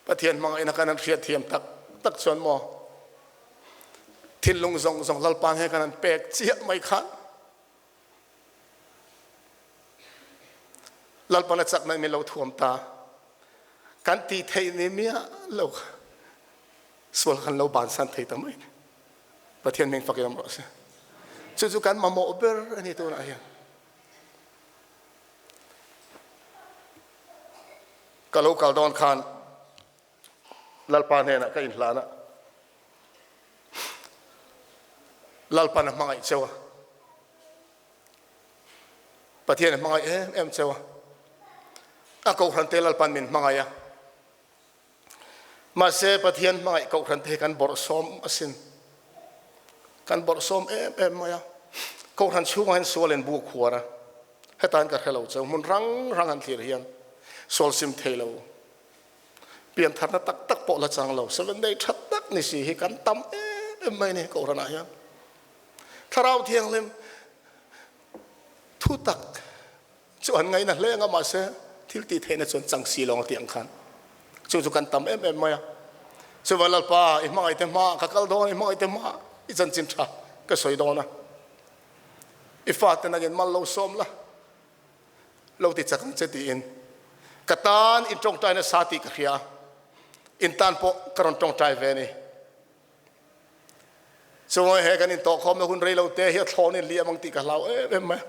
Pathian hmangaihna kan han hriat thiam tak tak chuan maw thinlung zawng zawng Lalpa he kan han pek chiah mai khan Lalpan a chakna min lo thuam ta. Kan tih theih ni miah lo kha sual kan lo bansan thei ta mai. Pathian hming fakin awm rawh se. Chu chu kan mamawh ber a ni tunah hian. Ka lo kal dawn khan Lalpa hnenah ka inhlan a. Lalpan a hmangaih cheu a. Pathian a hmangaih em em cheu a. A kohhran te Lalpan min hmangaih a. Mahse Pathian hmangaih kohhran te hi kan bawrhsawm asin. Kan bawrhsawm em em mai a. Kohhran chhungah hian sual in bu khuar a, hetan ka hre lo cheu hmun rang rang han thlir hian sual sim thei lo, piantharna tak tak pawh la chang lo, Seventh Day tha tak ni si hi kan tam em em mai a ni Kohhranah hian. Thlarau Thianghlim thu tak chu an ngaihna hle anga mahse thil tih theihna chuan chang si lo ang tih ang khan chu chu kan tam em em mai a. Chuvang Lalpa i hmangaih te hma ka kal dawn a, i hmangaih te hma i chanchin tha ka sawi dawn a, i fate nangin mal lo sawm la, lo ti chak ang che tiin ka tan in tawngtai nasa tih ka hria a, in tan pawh ka rawn tawngtai ve a ni. Chungawi he kan intawhkhawmna hun rei lo te hi a thlawn in liam ang tih ka hlau em em mai.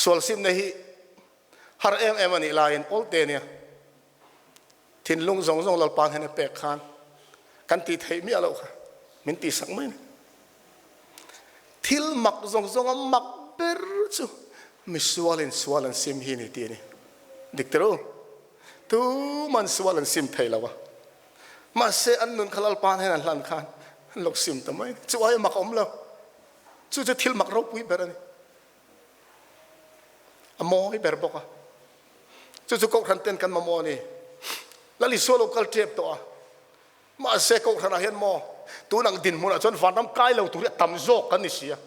Sual simna hi har em em a nih laiin awl te nia. Thinlung zawng zawng Lalpa hian a pek khan kan tih theih miah loh kha min tihsak mai a ni. Thil mak zawng zawng a mak ber chu misualin sual an sim hi a ni tih a ni. Dik teh u, tuman sual an sim thei lo a, mahse an nun kha Lalpa hian an hlan khan an lo sim ta mai a ni. Chu aia mak a awm lo. Chu chu thil mak ropui ber a ni. A mawi ber bawk a. Chu chu Kohhran ten kan mamawh a ni. Lal Isua lo kal tep tawh a. Mahse Kohhranah hian maw tun ang dinhmunah chuan vanram kai lo tur hi a tam zawk kan ni si a.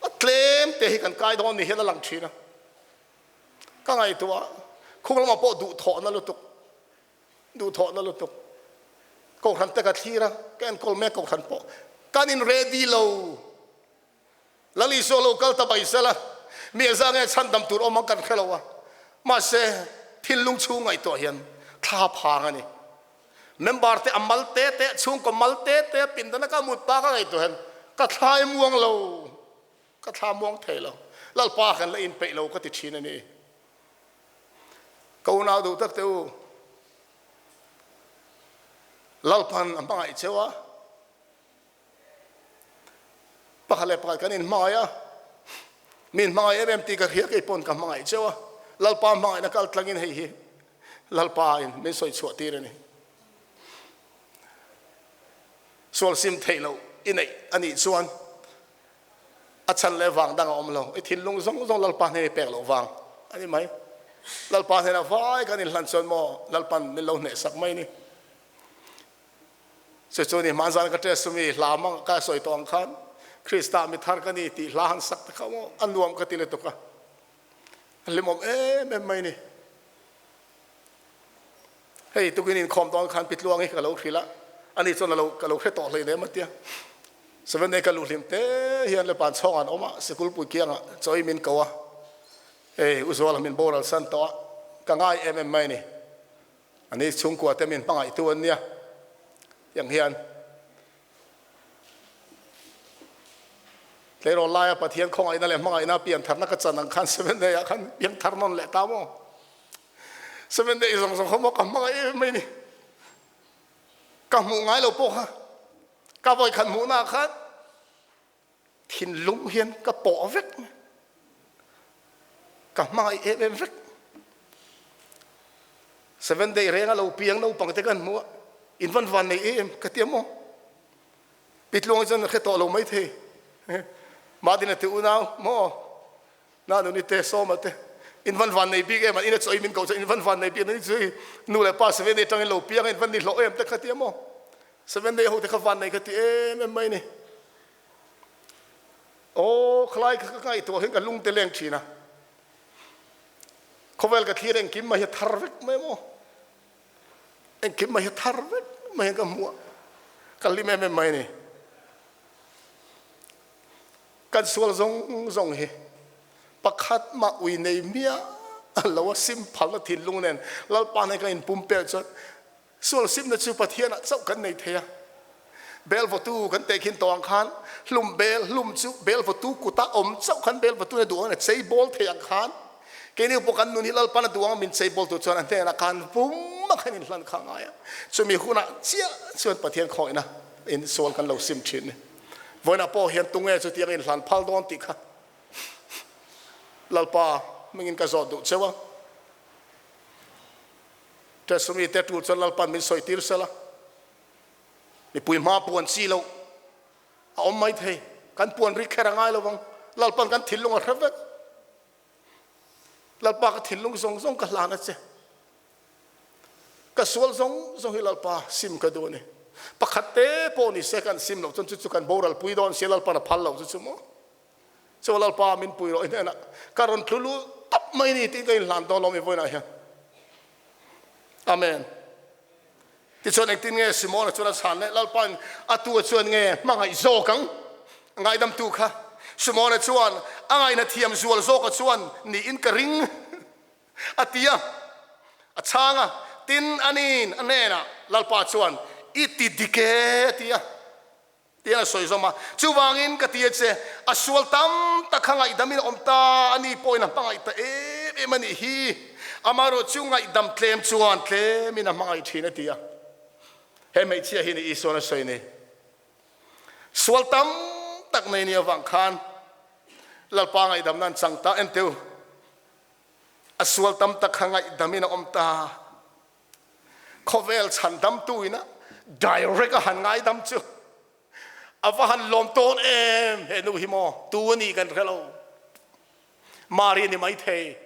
A tlem te hi kan kai dawn ni hian a lang thin a. Ka ngaihtuah khung lamah pawh duhthawhna lutuk, duhthawhna lutuk. Kohhran te ka thlir a, ka enkawl mek Kohhran pawh kan in ready lo. Lal Isua lo kal ta mai sela, mi engzah nge chhandam tur awm ang kan hre lo a, mahse thinlung chhung ngaihtuah hian thla phang a ni. Member te a mal te te, chhungkaw mal te te pindana ka mut pa ka ngaihtuah hian ka thlai muang lo, ka thla muang thei lo, Lalpa kan la inpeih lo ka ti thin a ni. Ka unau duh tak te u, Lalpan a hmangaih cheu a, Pakhat leh pakhat kan inhmangaih a, mi inhmangaih em em tih ka hria kei pawn ka hmangaih cheu a, Lalpa hmangaihna kal tlangin hei hi Lalpa in min sawi chhuah tir a ni. Sual sim theih loh i neih a nih chuan a chhan leh vang dang a awm lo, i thinlung zawng zawng Lalpa hnena i pek loh vang a ni mai. Lalpa hnena vai kan inhlan chuan maw Lalpan min lo hnehsak mai ni. Chu chu ni hmanzan ka test chumi hla mang ka sawi tawh ang khan Krista mi thar ka ni tih hla han sak te kha maw a nuam ka ti lutuk a, a hlimawm em em mai ni. Hei tukin inkhawm dawn khan Pitluang hi ka lo hrilh a, ani chuan alo ka lo hre tawh hlei nem a tia. Seven ka luh hlim te hian Lepan chhawngah an awm a, Sikulpui kiangah chawi min ko a, hei U Zuala min boral san tawh a, ka ngai em em mai ni. Ani chhungkua te min hmangaihtu an nia tiang hian tleirawl laia Pathian khawngaihna leh hmangaihna piantharna ka chan ang khan Seventh Day ah khan piangthar nawn leh ta maw? Seventh Day zawng zawng kha maw ka hmangaih em mai ni. Ka hmuh ngai lo pawh kha ka vawikhat hmuhna ah khan Thinlung hian ka pawh vek mai. Ka hmangaih em em vek. Seven day renga lo piang naupang te kan hmu a, in van van nei em ka ti a maw? Pitluang chuan hre tawh lo mai thei. Madina te unau maw? Na nuni te Sawma te in van van nei bik em an ina chawi min ko chuan in van van nei bik em chu nu leh pa seven day tangin lo piang in van ni hlawh em te kha ti a maw? Seven day ho te kha van nei ka ti em em mai ni. Aw, khalai kha ka ngaihtuah hian ka lung te leng thin a. Khawvel ka thlir engkim mai hi a thar vek mai maw? Engkim mai hi a thar vek mai hian ka hmu a, ka hlim em em mai a ni. Kan sual zawng zawng hi pakhat mah ui nei miah lo a sim phalna thinlung nen Lalpa nen kan inpumpelh chuan Sual simna chu Pathianah chauh kan nei thei a. Bel vawtu kan teh khin tawh ang khan hlum bel hlum chu bel vawtu kuta awm chauh khan bel vawtu na duh angin a chei bawl thei ang khan keini pawh kan nun hi Lalpan a duh ang min chei bawl tur chuan a hnenah khan vum a khan inhlan kha a ngai a. Chumi hunah chiah chuan Pathian khawihna in sual kan lo sim thin ni. Vawiinah pawh hian tunge chutiang inhlan phal dawn tih kha Lalpa hmingin ka zawt duh cheu a. Tesumi te tul chuan Lalpan min sawi tir sela, mipui hma puan chi loh a awm mai thei. Kan puan ri kher a ngai lo vang. Lalpan kan thinlung a hre vek. Lalpa ka thinlung zawng zawng ka hlan a che. Ka sual zawng zawng hi Lalpa sim ka duh a ni. Pakhat te pawh ni se kan sim loh chuan chu chu kan boral pui dawn sia Lalpan a phal lo chu chu maw. Chu Lalpa min pui rawh i hnenah ka rawn tlu lu tawp mai ni tiin ka inhlan dawn lo mi vawiinah hian. Amen. Tichuan engtin nge Simona chuan a chhan leh? Lalpain a tu a chuan nge hmangaih zawk ang? Ngaidamtu kha. Simona chuan a ngaihna thiam zual zawka chuan niin ka ring a ti a. A chhang a, tin aniin a hnenah Lalpa chuan i ti dik e a ti a. Tiin a sawi zawm a, Chuvangin ka ti a che, a sual tam tak kha ngaihdamin a awm ta, ani pawhin a hmangaih ta em em a nih hi. Amaherawh chu ngaihdam tlem chuan tlemin a hmangaih thin a ti a. He hmeichhia hi ni Isuan a sawi ni. Sual tam tak nei ni avang khan Lalpa ngaihdamna an chang ta enteu. A sual tam tak kha ngaihdamin a awm ta. Khawvel chhandamtu ina direct a han ngaidam chu a va han lawm tawn em he nu hi maw tu a nih kan hre lo Mari ni mai thei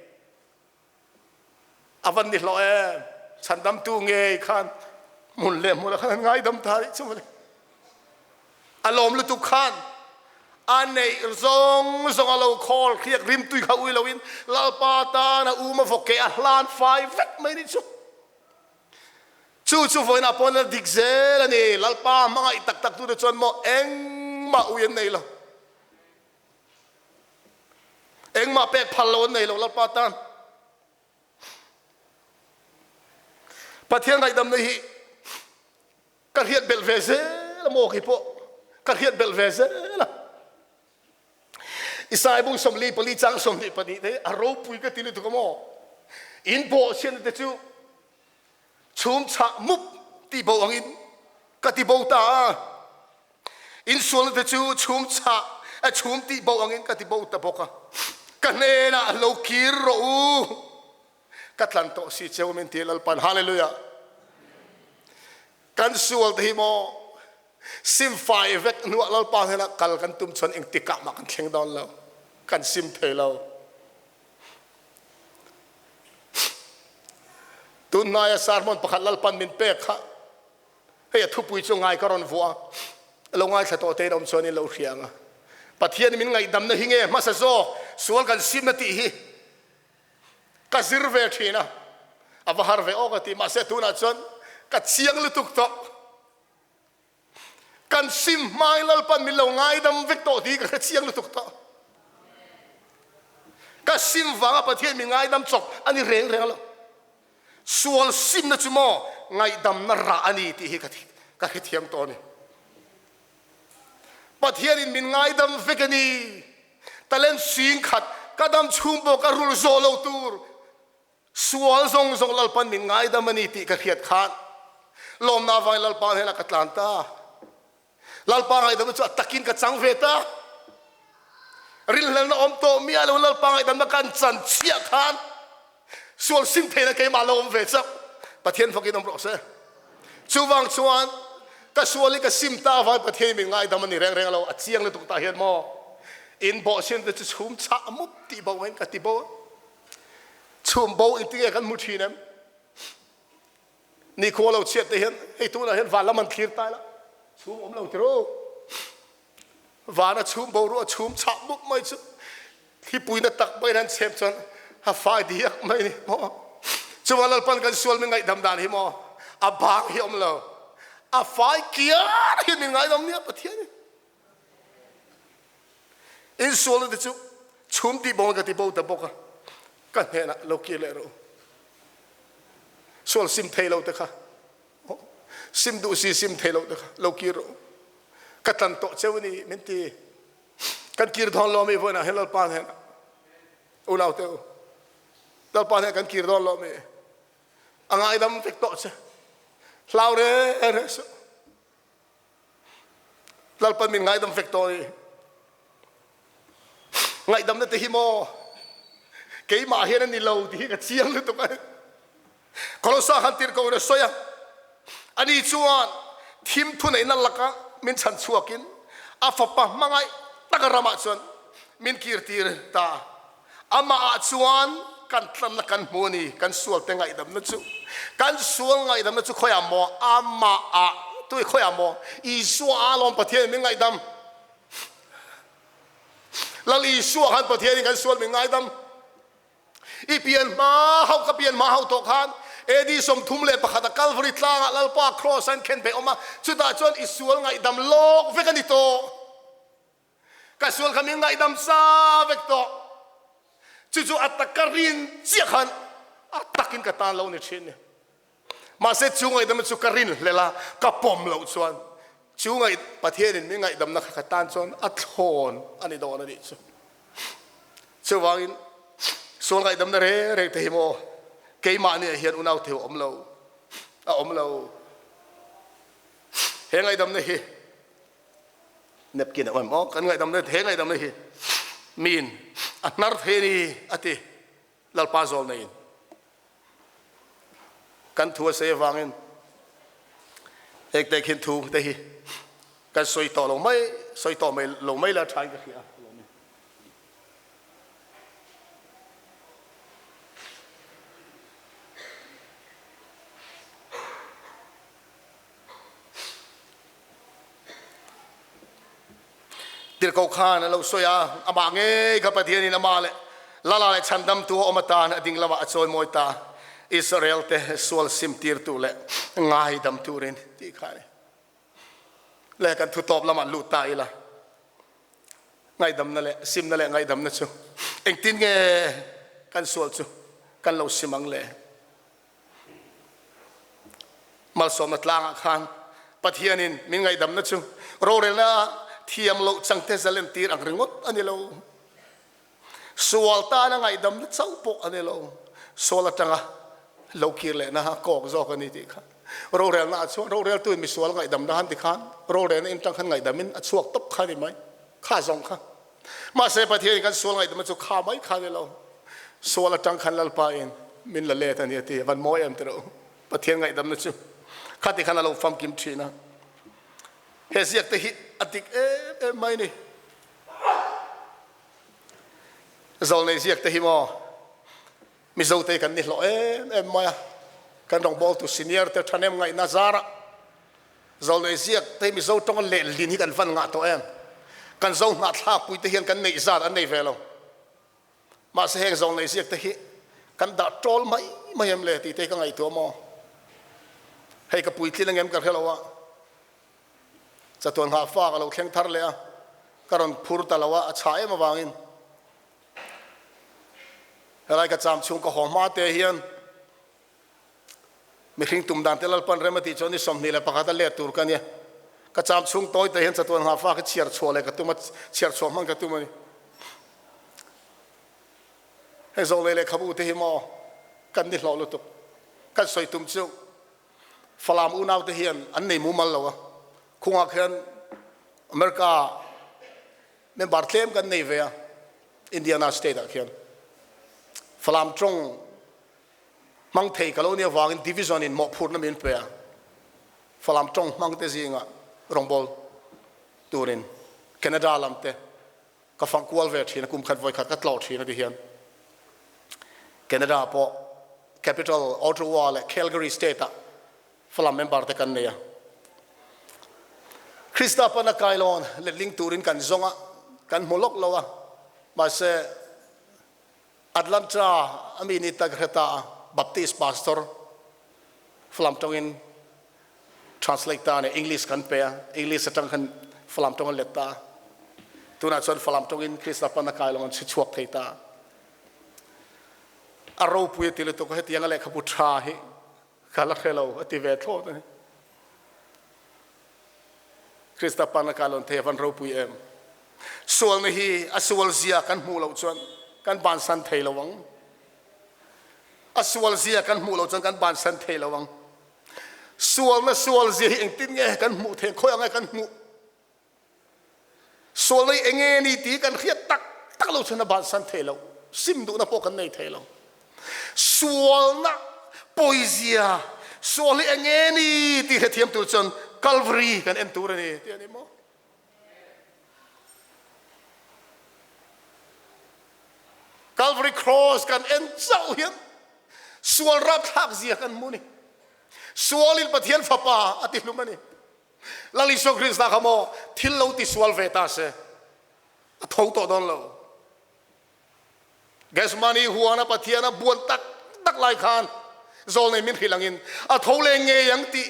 a van ni hlawh em chhandamtu ngei khan hmun leh hmun a khan han ngaidam ta rih chu mawle A lawm lutuk khan a neih zawng zawng a lo khawl hriak rimtui kha ui loin Lalpa tan a um a vawk ke a hlan fai vek mai ni chu. Chu chu vawiinah pawh la dik zel a ni. Lalpa hmangaih tak tak tute chuan maw engmah ui an nei lo. Engmah pek phal lo an nei lo Lalpa tan. Pathian ngaihdamna hi Ka hriat belh ve zel a maw kei pawh ka hriat belh ve zel a. Isai bung 44 chang 22 te a ropui ka ti lutuk a maw. In bawhchhiatna te chu chhum chhah mup tih bo angin ka ti bo ta a. In sualna te chu chhum chhah a chhum tih bo angin ka ti bo ta bawk a. Ka hnenah lo kir rawh u. Ka tlan tawh si cheu min ti Lalpan Hallelujah. Kan sual te hi maw sim fai vek hnuah Lalpa hnenah kal kan tum chuan engtikah mah kan thleng dawn lo. Kan sim thei lo. Tun hnaia sermon pakhat Lalpan min pek kha hei a thupui chu ngai ka rawn vuah a. Lo ngaithla tawh tein awm chuan in lo hria ang a. Pathian min ngaihdamna hi nge hmasa zawk sual kan simna tih hi Ka zir ve thin a, a va har ve aw ka ti, mahse tunah chuan ka chiang lutuk tawh. Kan sim hmain Lalpan min lo ngaidam vek tawh tih ka hre chiang lutuk tawh. Ka sim vanga Pathian min ngaidam chawp a ni reng reng lo. Sual simna chu maw ngaihdamna rah a ni tih hi ka hrethiam tawh a ni. Pathianin min ngaidam vek a ni. Talent 10,000 ka dam chhung pawh ka rul zawh lo tur sual zawng zawng Lalpan min ngaidam a ni tih ka hriat khan lawmna avangin Lalpa hnenah ka tlan ta. Lalpa ngaihdamna chu a takin ka chang ve ta. Rinhlelna awm tawh miah lo Lalpa ngaihdamna kan chan chiah khan Sual sim theihna keimah lo awm ve chauh. Pathian fakin awm rawh se. Chuvang chuan ka sual hi ka sim ta avangin Pathian min ngaidam a ni reng reng lo. A chiang lutuk tah hian maw in bawhchhian te chu chhum chah mup tih bo in ka ti bo a. Chhum bo engtinge kan hmu thin em? Nikhua lo chhiat te hian hei tunah hian van lam an thlir ta ila chhum awm lo tiro. Vana chhum boruah chhum chhah mup mai chu thlipuina tak mai han chep chuan a fai diak mai ni maw. Chuan Lalpan kan sual min ngaihdam dan hi maw a bang hi awm lo a fai kiar hi min ngaidam nia Pathian in. In sualna te chu chhum tih bawng ka ti bo ta bawk a ka hnenah lo kir leh rawh u. Sual sim thei lo te kha Sim duh si sim thei lo te kha lo kir rawh. Ka tlan tawh cheu ni min ti. Kan kir dawn lo mi vawiinah hian Lalpa hnenah unau te u. Lalpa hnenah kan kir dawn lo mi. A ngaidam vek tawh che. Hlau re re suh. Lalpan min ngaidam vek tawh ni. Ngaihdamna te hi maw keimah hian a ni lo tih hi ka chiang lutuk a. Kolosa khan tirhkoh in a sawi a, ani chuan thim thuneihna laka min chhan chhuakin a fapa hmangaih taka ramah chuan min kirtir ta. Amah ah chuan kan tlanna kan hmu a ni, kan sualte ngaihdamna chu. Kan sual ngaihdamna chu khawiah maw? Amah ah. Tui khawiah maw? Isua ah lawm Pathianin min ngaihdam. Lal Isua khan Pathianin kan sual min ngaidam. I pian hma hauh ka pian hma hauh tawh khan AD 31 a Calvary tlangah Lalpa Kraws an khen beh awm a, chutah chuan i sual ngaihdam lawk vek a ni tawh. Ka sual kha min ngaihdam sa vek tawh. Chu chu a tak ka rin chiah khan a takin ka tan lo ni thin ni. Mahse chu ngaihdamna chu ka rin hlel a, ka pawm loh chuan chu ngaih Pathianin min ngaihdamna kha ka tan chuan a thlawn a ni dawn a nih chu. Chuvangin sual ngaihdamna reng reng te hi maw keimahniah hian unau theu a awm lo, a awm lo. He ngaihdamna hi Napkin a awm aw, kan ngaihdamna he ngaihdamna hi miin a hnar thei a ni a ti Lalpa zawl neiin. Kan thu a sawi avangin hekte khin thu te hi kan sawi tawh lo mai, sawi tawh mai lo mai la thain ka hria. Tirhkoh khan a lo sawi a, amah ngei kha Pathianin amah leh Lala leh Chhandamtu a awm atan a ding lamah a chawimawi ta, Israel-te sual sim tirtu leh ngaidam turin tih kha a ni. Le kan thu tawp lamah lut ta ila, ngaihdamna leh simna leh ngaihdamna chu engtin nge kan sual chu kan lo sim ang le? Malsawmna tlangah khan Pathianin min ngaihdamna chu rorelna thiam loh changte zalen tir ang ringawt a ni lo. Sual tana ngaihdamna chauh pawh a ni lo. Sual atanga lo kir lehna kawk zawk a ni tih kha. Rorelna ah chuan roreltuin misual ngaihdamna han ti khan rorelna in tang khan ngaihdamin a chhuak tawp kha a ni mai. Kha zawng kha. Mahse Pathianin kan sual ngaihdamna chu kha mai kha a ni lo. Sual atang khan Lalpa in min la let a ni a ti. Van mawi em tiro. Pathian ngaihdamna chu khati khan a lo famkim thin a. He ziak te hi a dik em em mai ni. Zawlnei ziak te hi maw Mizo te kan ni hlawh em em mai a. Kan rawngbawltu senior te thahnem ngaihna zarah Zawlnei ziak te Mizo tawnga lehlin hi kan van ngah tawh em? Kan zo hnahthlak pui te hian kan neih zat an nei ve lo. Mahse heng zawlnei ziak te hi kan dah tawl mai mai em le tih te hi ka ngaihtuah maw? Hei ka puitlin angem ka hre lo a, chatuan nghah fa ka lo thleng thar leh a, ka rawn phur ta lo a, a chhah em avangin helai ka cham chhung ka haw hma te hian Mihring tum dan te Lalpan rem a tih chuan ni 21 a let tur ka nia. Ka cham chhung tawi te hian chatuan nghahfa ka chhiar chhuah leh ka tum a, chhiar chhuah hman ka tum a ni. Hei zawlei lehkhabu te hi maw kan ni hlawh lutuk. Kan sawi tum chu Falam unau te hian an nei mumal lo a, khungah khian America member tlem kan nei ve a, Indiana state ah khian Falam tawng Hmang thei ka lo nih avangin Division in mawhphurhna min pe a, Falam tawng hmang te zingah rawngbâwl turin Canada lam te ka fang kual ve thin a, kum khat vawi khat ka tlawh thin a ti hian Canada pawh capital Ottawa leh Calgary state ah Falam member te kan nei a. Krista pana kailawn letling turin kan zawng a, kan hmu lawk lo a, mahse Atlanta a mi ni tak hreta a Baptist pastor Falam tawngin translate ta a ni. English kan pe a, English atang khan Falam tawng a let ta a. Tunah chuan Falam tawngin Krista pan a kai lawng an chhi chhuak thei ta a. A ropui a ti lutuk a, hetianga lehkhabu tha hi ka la hre lo a ti ve thlawt a ni. Krista pan a kalawn thei a van ropui em. Sualna hi a sual zia kan hmuh loh chuan kan bansan thei lo ang. A sual zia kan hmuh loh chuan kan bansan thei lo ang. Sualna sual zia hi engtin nge kan hmuh theih khawi ang nge kan hmuh. Sualna hi enge ni tih kan hriat tak tak lo chuan a bansan thei lo. Sim duhna pawh kan nei thei lo. Sualna. Pawizia sual hi eng nge ni tih hrethiam tur chuan Calvary kan en tur a ni tih a ni maw? Calvary Cross kan en chauh hian sual rapthlak zia kan hmu a ni. Sualin Pathian Fapa a ti hlum a ni. Lal Isua Krista kha maw thil lo ti sual ve ta se a tho tawh dawn lo. Gethsemane huana Pathian a buan tak tak lai khan zawlnei min hrilh angin a tho leh ngei ang tih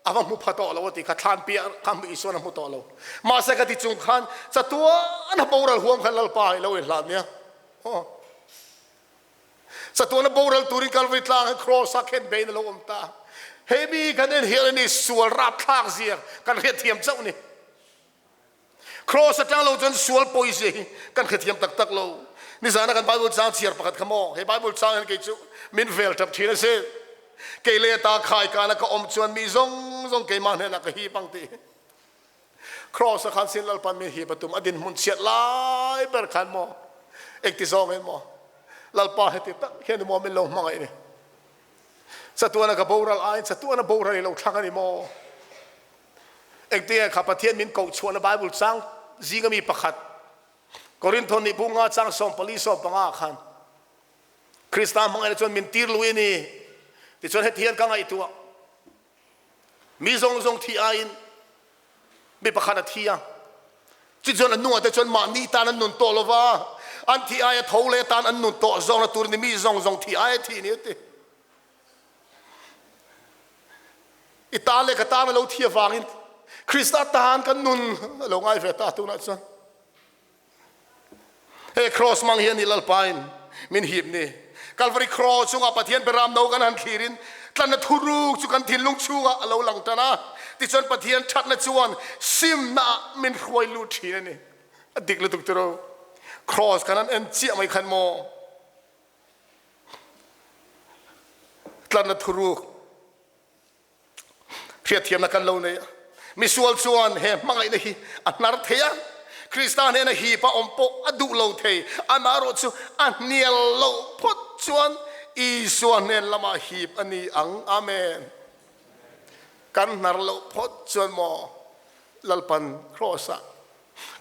a va hmu pha tawh lo a ti kha thlan piah kha Isuan a hmu tawh lo. Mahse ka ti chung khan chatuan a boral huam khan Lalpa i lo inhlan nia. Aw. Chatuan a boral turin Kalvari tlang cross a khen bein a lo awm ta. Hei mi kan en hian ani sual rapthlak zia kan hriatthiam chauh ni. Cross atang lo chuan sual pawizia hi kan hrethiam tak tak lo. Nizana kan Bible chang chhiar pakhat kha maw? He Bible chang hian kei chu min vel tap thin a si. Kei le ta khai kana ka awm chuan mi zawng zawng keimah hnenah ka hip ang tih. Cross a khan sin Lalpan min hip a tum a dinhmun chhiat lai ber khan maw? Engti zawng in maw? Lalpa heti tak hian maw min lo hmangaih ni. Chatuana ka boral aiin chatuana boral i lo thlang a ni maw? Engtinge kha Pathian min koh chhuahna Bible chang zinga mi pakhat Korintho nih bu nga chang 14 15 khan Krista hmangaihna chuan min tir lui a ni. Tichuan heti hian ka ngaihtuah. Mi zawng zawng thi aiin mi pakhat a thi a. Chutichuan an nungah te chuan mahni tan an nun tawh lova, an thi aia tho leh tan an nun tawh zawkna tur ni mi zawng zawng thi aia thi ni a ti. I tan leh ka tan a lo thi avangin Krista tan kan nun a lo ngai ve ta tunah chuan. He cross mang hian i Lalpain min hip ni. Calvary cross chungah Pathian beram no kan han thlirin tlanna thuruk chu kan thinlung chhungah a lo lang tan a. Tichuan Pathian thatna chuan simna ah min hruai lut thin a ni. A dik lutuk tiro. Cross kan han en chiah mai khan maw. Tlanna thuruk hriatthiamna kan lo nei a. Misual chuan he hmangaihna hi a hnar thei a, Krista hnena hip a awm pawh a duh lo thei. Amaherawh chu a hnial loh phawt chuan Isua hnen lamah hip a ni ang. Amen. Kan hnar loh phawt chuan maw Lalpan Kraws-ah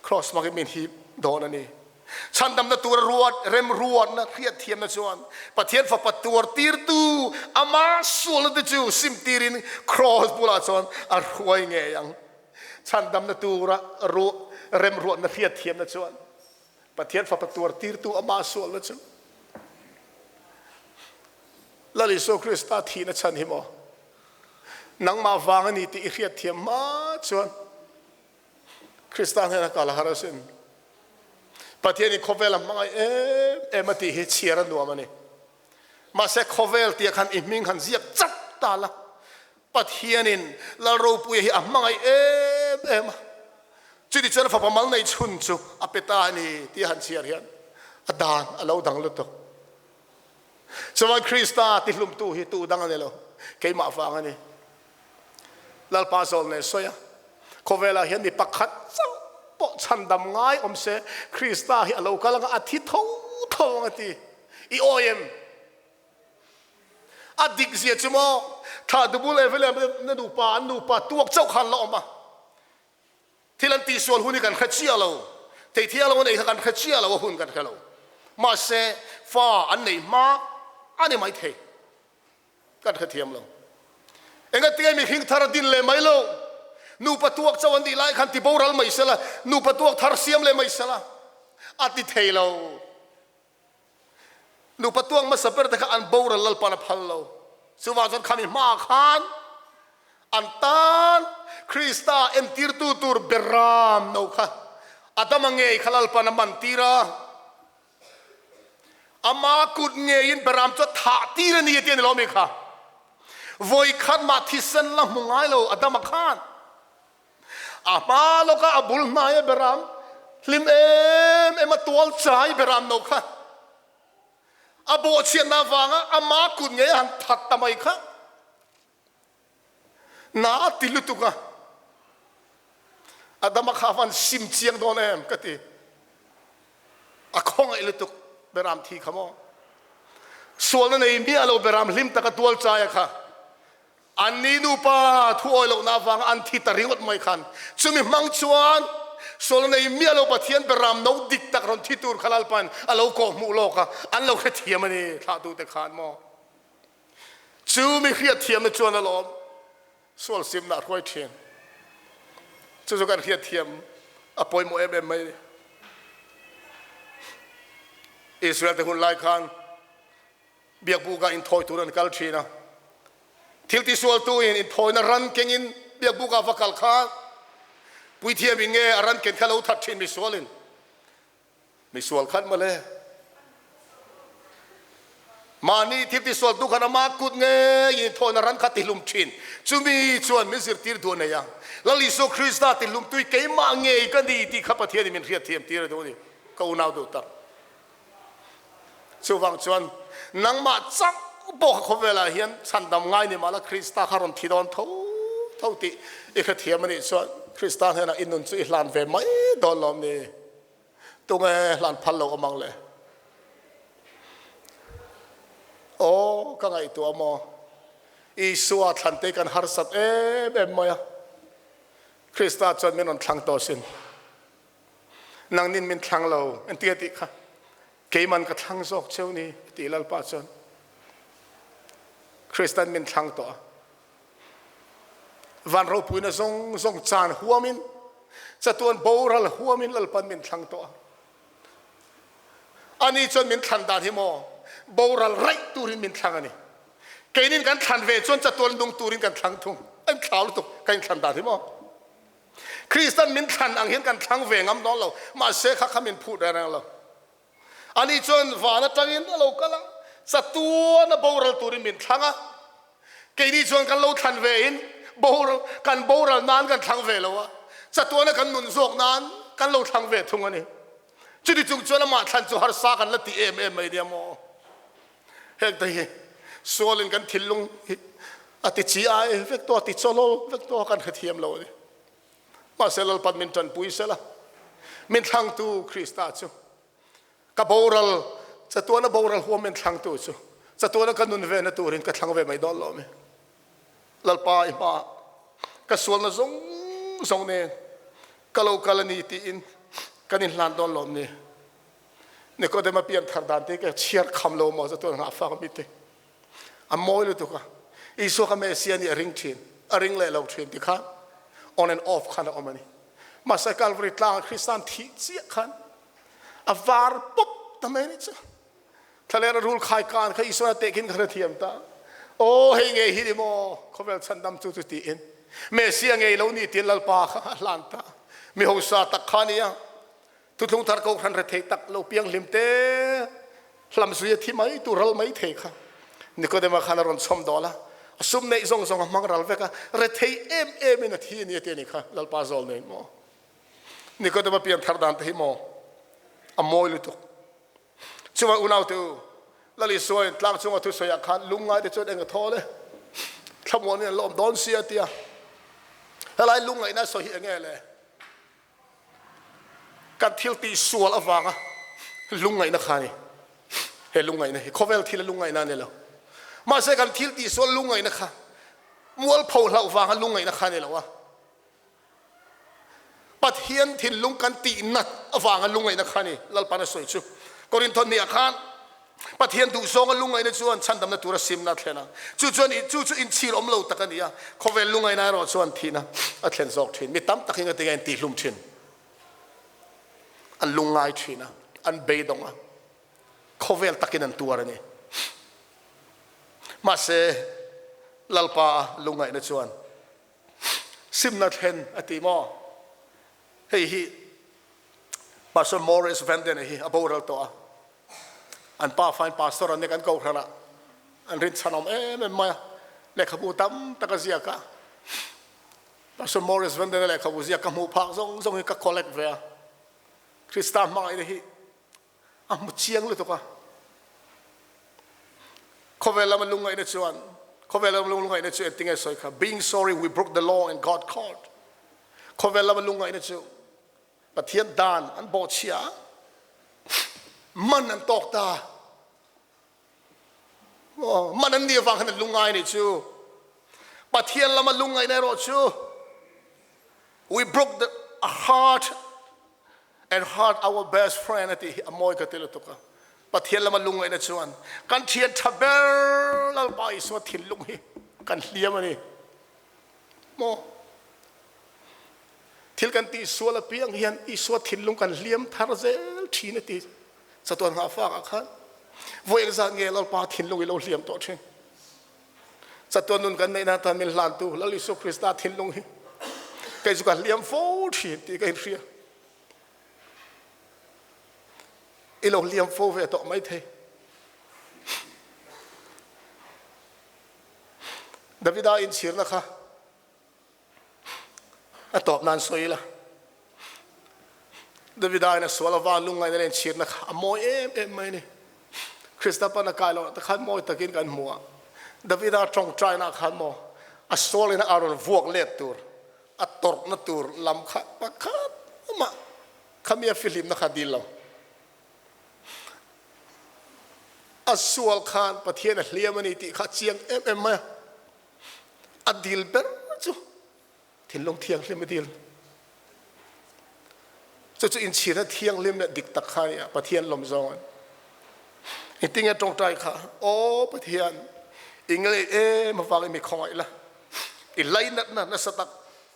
Cross hmangin min hip dawn a ni. Chhandamna tura ruat, remruatna, hriatthiamna chuan Pathian Fapa tuar tirtu ama sualna te chu sim tirin Cross bulah chuan a hruai ngei ang. Chhandamna tura ruah, remruatna, hriatthiamna chuan Pathian Fapa tuar tirtu ama sualna chu Lal Isua Krista thihna chhan hi maw? Nangmah vang a ni tih i hriatthiam hma chuan Krista hnena kal a har asin. Pathian in khawvel a hmangaih em em a tih hi chhiar a nuam a ni. Mahse khawvel tia khan i hming han ziak chat ta la, Pathian in Lal Ropuia hi a hmangaih em em a, chuti chuan a fapa mal nei chhun chu a pe ta a ni tia han chhiar hian a dan a lo dang lutuk. Chuan Krista tihlumtu hi tu dang a ni lo, keimah vang a ni. Lalpa zawl nen sawi a, khawvelah hian mi pakhat chauh pawh chhandam ngai awm se, Krista hi a lo kal anga a thi tho tho ang a ti. I awi em? A dik zia chu maw? Thla dubul Evelyn na nupa an nupa tuak chauh khan la awm a. Thil an tihsual hun hi kan hre chiah lo. Thei thiang lo a neih kha kan hre chiah lo, a hun kan hre lo. Mahse, fa an neih hma a ni maithei. Kan hrethiam lo. Engatinge mihring thar a din leh mai lo? Nupa tuak chauh an tih lai khan ti boral mai sela, nupa tuak thar siam leh mai sela. A ti thei lo. Nupa tuak hmasa ber te kha an boral Lalpan a phal lo. Chuvang chuan khami hmaah khan an tan Krista entirtu tur beram no kha Adama ngei kha Lalpan a man tir a. Ama kut ngeiin Beram chu a thah tir a ni a ti a ni lo mi kha. Vawi khat mah thisen la hmu ngai lo Adama khan a hma lawka a bul hnaia Beram hlim em em a tual chai Beram no kha a bawhchhiatna avanga ama kut ngei a han that ta mai kha. Na a ti lutuk a, Adama kha van sim chiang dawn em ka ti. A khawngaih lutuk Beram thi kha maw. Sualna nei miah lo beram hlim taka tual chaia kha Anni nupa thu awi lohna avanga an thi ta ringawt mai khan chumi hmang chuan sual nei miah lo Pathian beram no dik tak rawn thi tur kha Lalpain a lo kawh hmuh lawk a, an lo hrethiam a ni thlahtute khan maw? Chumi hriatthiamna chuan alawm sual simna a hruai thin. Chu chu kan hriatthiam a pawimawh em em mai a ni. Israel te hun lai khan Biakbukah inthawi tur an kal thin a, thil tisualtuin inthawina ran kengin biakbukah va kal kha puithiamin nge a ran ken kha lo that thin misualin misual khat mawle. Mahni thil tisualtu khan ama kut ngeiin inthawina ran kha tihlum thin. Chumi chuan min zirtir duh a nei a, Lal Isua Krista tihlumtui keimah ngei ka ni tih kha Pathianin min hriatthiam tir a duh a ni, ka unau duh tak. Chuvang chuan nangmah chauh pawh kha khawvelah hian chhandam ngai ni mahla Krista kha rawn thi dawn tho tho tih i hrethiam a nih chuan Krista hnenah i nun chu i hlan ve mai dawn lawm ni? Tunge hlan phal lo awm ang le? Aw, ka ngaihtuah maw? Isua thlante kan harsat em em mai a, Krista chuan min rawn thlang tawh sin. Nangnin min thlang lo an ti a tih kha keiman ka thlang zawk cheu ni a ti Lalpa chuan Kristan min thlang tawh a van ropuina zawng zawng chan huamin chatuan boral huamin Lalpan min thlang tawh a ani chuan min thlan dan hi maw boral raih turin min thlang ani keinin kan thlan ve chuan chatuan nung turin kan thlang thung an thlau lutuk kan thlan dan hi maw Kristan min thlan ang hian kan thlang ve ngam dawn lo, mahse kha kha min phut reng reng lo. Ani chuan van atangin a lo kal a, chatuan a boral turin min thlang a, keini chuan kan lo thlan ve in boral, kan boral nan kan thlang ve lo a, chatuan a kan nun zawk nan kan lo thlang ve thung a ni. Chuti chung chuan amah thlan chu harsa kan la ti em em mai nia maw? Heng te hi sualin kan thinlung hi a ti chi ai vek tawh a, ti chawlawl vek tawh a, kan hrethiam lo a ni. Mahse Lalpan min tanpui sela, min thlangtu Krista chu ka boral, chatuana boral huam min thlangtu chu chatuana ka nun vena turin ka thlang ve mai dawn lo mi. Lalpa i hma ka sualna zawng zawng nen ka lo kal a ni tiin kan inhlan dawn lawm ni. Nikodema pian thar dan te ka chhiar kham lo maw zatuan ngah fak mi te a mawi lutuk a Isua kha Messia nih a ring thin a ring leh lo thin ti khan on and off khan a awm ani mahse Calvary tlang Kristan thih chiah khan a var pawp ta mai ni chu thlaler a rul khai kan kha Isua te khin khan a thiam ta o hei nge hi ni maw khawvel chhandam chu chu tiin Messia ngei lo ni tin Lalpa kha a hlan ta mi hosa tak kha nia Thuthlung thar kohhran rethei tak lo pianghlim te hlamzui a thi mai tur ral mai thei kha Nikodema khan a rawn chhawm dawl a, a sum neih zawng zawng a hmang ral vek a, rethei em em in a thi a ni a ti a ni kha Lalpa zawl nei maw? Nikodema pian thar dan te hi maw a mawi lutuk. Chuvang unaute u, Lal Isuain tlang chunga thusawiah khan lungngaite chuan eng a thawl e, thlamuanin an la awm dawn si a ti a. Helai lungngaihna sawi hi eng nge le? Kan thil tih sual avanga lungngaihna kha a ni. He lungngaihna hi khawvel thila lungngaihna a ni lo. Mahse kan thil tih sual lungngaihna kha mualpho hlauh vanga lungngaihna kha a ni lo a. Pathian thinlung kan tih nat avanga lungngaihna kha a ni. Lalpan a sawi chu. Korinthon hnih ah khan Pathian duhzawnga lungngaihna chuan chhandamna tura simna a thlen a, chu chuan chu chu inchhir awm lo tak a ni a, khawvel lungngaihna erawh chuan thihna a thlen zawk thin. Mi tam tak hi ngatinge an tihlum thin? An lungngai thin a, an beidawng a, khawvel takin an tuar a ni. Mahse, Lalpa lungngaihna chuan simna thlen a ti maw? Hei hi Pastor Morris Vanden hi a boral tawh a, An pa fain pastor an ni kan kohhran ah an rinchhan awm em em mai a, lehkhabu tam tak a ziak a, Pastor Morris Vanden a lehkhabu ziak ka hmuh phak zawng zawng hi ka collect ve a, Krista hmangaihna hi a hmu chiang lutuk a, khawvel lama lungngaihna chuan khawvel lama lungngaihna chu engtinge sawi kha being sorry we broke the law and God called khawvel lama lungngaihna chu Pathian dan an bawhchhia a, man an tawk ta. Aw, man an nih avang khan an lungngai a nih chu. Pathian lama lungngaihna erawh chu We broke the heart and hurt our best friend a tih hi a mawi ka ti lutuk a. Pathian lama lungngaihna chuan kan thian tha ber Lalpa Isua thinlung hi kan hliam a ni. Maw? Thil kan tih sual apiang hian Isua thinlung kan hliam thar zel thin a ti. Chatuan nghahfak ah khan vawi engzat nge Lalpa thinlung i lo hliam tawh thin? Chatuan nun kan neihna atan min hlantu Lal Isua Krista thinlung hi kei chu ka hliam fo thin tih ka inhria. I lo hliam fo ve tawh mai thei. Davida inchhirna kha A tawp nan sawi ila, Davida in a sual a van lungngaihna leh inchhirna kha a mawi em em mai a ni. Krista pan a kai loh te khan mawi takin kan hmu a, Davida tawngtaina khan maw a sual in a rawn vuak let tur, a tawrhna tur lam kha pakhat mah khami a fihlimna kha dil lo. A sual khan Pathian a hliam a ni tih kha a chiang em em mai a. A dil ber chu thinlung thianghlim a dil. Chu chu inchhirna thianghlim leh dik tak kha a ni a, Pathian lawm zawng a ni. Engtin nge tawngtai kha, Aw Pathian, i ngei em avangin mi khawngaih la, i lainatna nasa tak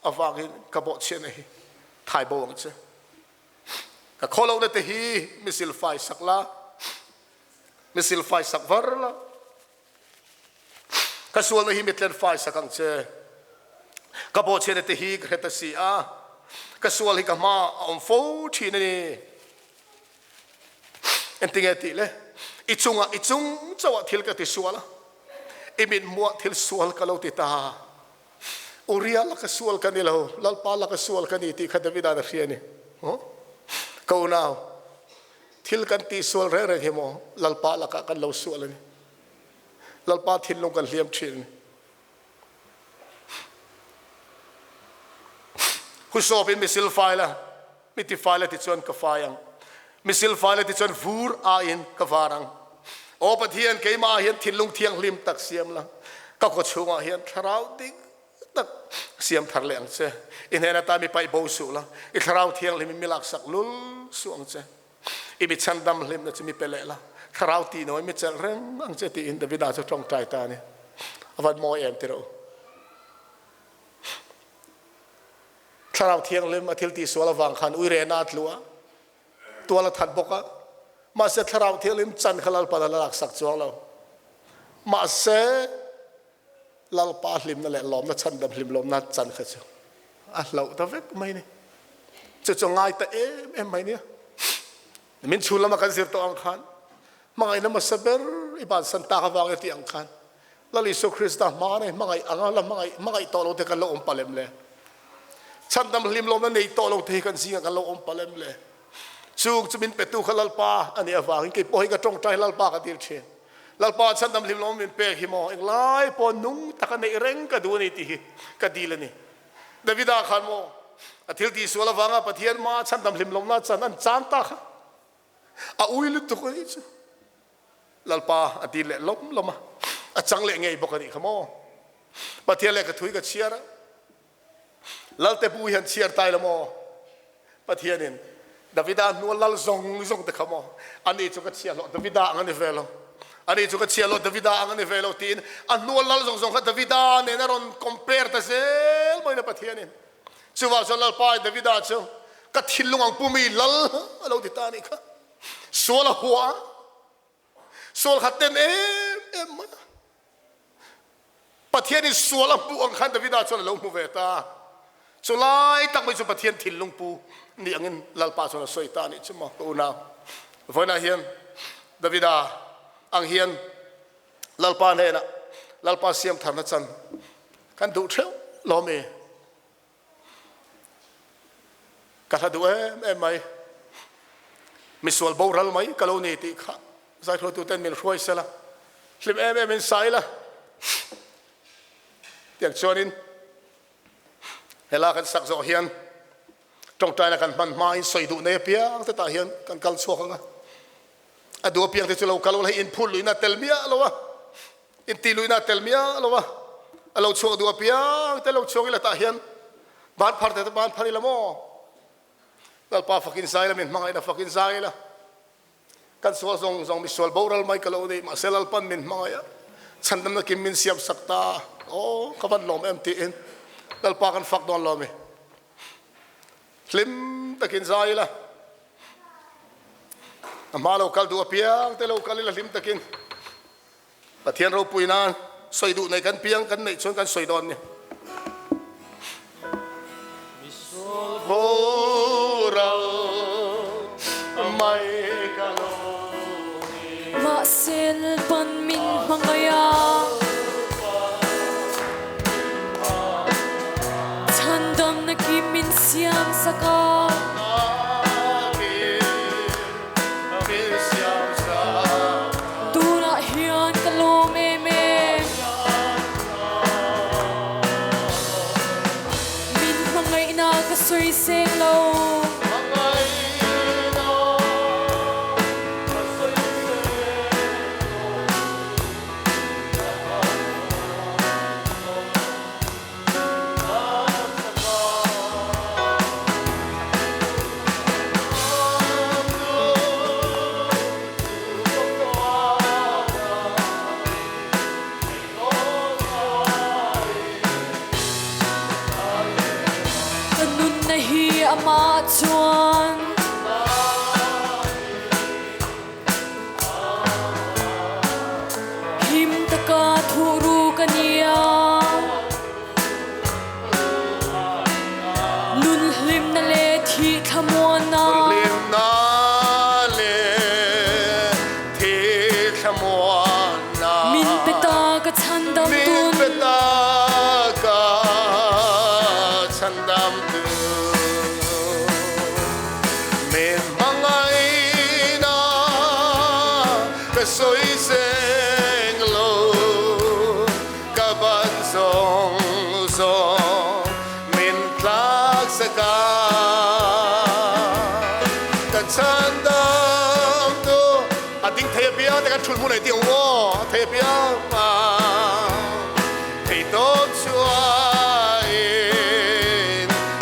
avangin ka bawhchhiatna hi thai bo ang che. Ka khawlohna te hi mi silfai sak la, mi silfai sak var la. Ka sualna hi mitlen fai sak ang che. Ka bawhchhiatna te hi ka hre ta si a, ka sual hi ka hma a awm fo thin a ni. Engtinge tih le? I chungah i chung chauhah thil ka ti sual a, i mithmuah thil sual ka lo ti ta. Uria laka sual ka ni lo, Lalpa laka sual ka ni tih kha Davida'n a hria a ni. Ka unau, Thil kan tih sual reng reng hi maw Lalpa lakah kan lo sual a ni. Lalpa thinlung kan hliam thin a ni. Husawp in misil fai la, mi ti fai la ti chuan ka fai ang. Misil fai la ti chuan vur aiin ka var ang. Aw Pathian, keimah ah hian thinlung thianghlim tak siam la, ka kawchhungah hian thlarau dik tak siam thar leh ang che. I hnen ata mi paih bo suh la, i thlarau thianghlim in mi laksak lul suh ang che. I mi chhandam hlimna chu mi pe leh la, thlarau tih nawi mi chelh reng ang che tiin Davida chu tawngtai ta a ni. A van mawi em ti rawh u. Thlarau thianghlim a thil tihsual avang khan uirehna a tlu a, tual a that bawk a, mahse thlarau thianghlim chan kha Lalpan a la laksak chuang lo. Mahse Lalpa hlimna leh lawmna chhandam hlim lawmna chan kha chu a hloh ta vek mai ni. Chu chu ngai ta em em mai nia. Min chhun lama kan zir tawh ang khan hmangaihna hmasa ber i bansan tak avang e tih ang khan Lal Isua Krista hma nei hmangaih anga la hmangaih hmangaih tawh lo te kan lo awm palh em le? Chhandam hlim lawmna nei tawh lo te hi kan zingah kan lo awm palh em le? Chung chu min petu kha Lalpa a nih avangin kei pawh hi ka tawngtai Lalpa ka dil thin. Lalpa chhandam hlim lawm min pek hi maw englai pawh nung taka neih reng ka duh a ni tih hi ka dil a ni. Davida khan maw a thil tihsual avanga Pathian hmaa chhandam hlim lawmna chan an chang ta kha a ui lutuk a nih chu. Lalpa a dil leh lawm lawm a, a chang leh ngei bawk a nih kha maw. Pathian lehkha thui ka chhiar a, Lalte bu hian chhiar tai lo maw? Pathianin Davida hnua lal zawng zawng te kha maw? Ani chu ka chhiahhlawh Davida ang a ni ve lo. Ani chu ka chhiahhlawh Davida ang a ni ve lo tiin a hnua lal zawng zawng kha Davida nen a rawn compare ta zel mai na Pathianin. Chuvang chuan Lalpa Davida chu ka thinlung ang pumi lal a lo ti ta a nih kha. Sual a hua a. Sual kha ten em em mai a. Pathianin sual a hmuh ang khan Davida chuan a lo hmu ve ta. Chu lai tak mai chu Pathian thinlung pu ni angin Lalpa chuan a sawi ta a nih chu maw ka unau. Vawiinah hian Davida ang hian Lalpa hnenah Lalpa siam tharna chan kan duh theuh lo mi. Ka hla duh em em mai. Misual boral mai ka lo ni tih kha zaihruaitu ten min hruai sela, hlim em em in sa ila. Tiang chuanin hela kan sak zawh hian tawngtaina kan hman hmain sawi duh nei apiang te tah hian kan kal chhuak ang a. A duh apiang te chu lo kal ula hei inphur luihna tel miah lo a. Intihluihna a tel miah lo a, a lo chhuak duh apiang te lo chhuak ila tah hian ban phar te te ban phar ila maw? Lalpa fakin zai ila, min hmangaihna fakin zai ila. Kan sual zawng zawng misual boral mai ka lo ni, mahse Lalpan min hmangaih a, chhandamna kim min siam sak ta, aw ka van lawm em tiin Lalpa kan fak dawn lo mi. Hlim takin zai ila, a hma lo kal duh apiang te lo kal ila hlim takin. Pathian ropui nan sawi duh nei kan piang kan neih chuan kan sawi dawn ni. Boral mai ka lo ni. Mahse Lalpan min hmangaih a. Chhandamna kim min siam sak a. Tunah hian ka lawm em em. Min hmangaihna ka sawi seng lo. Ka nunna hi amah chuan Him taka thuhru ka nia. Nun hlimna le thih thlamuanna. Hlimna le thih thlamuanna. Min pe ta ka chhandam tun. Min pe ta ka chhandam tun. Min hmangaihna ka sawi seng lo, ka ban zawng zawng min tlak sak a. Ka chhandam tu a ding thei apiang te kan thul hmun ei tih ang aw, a thei apiang a theitawp chuain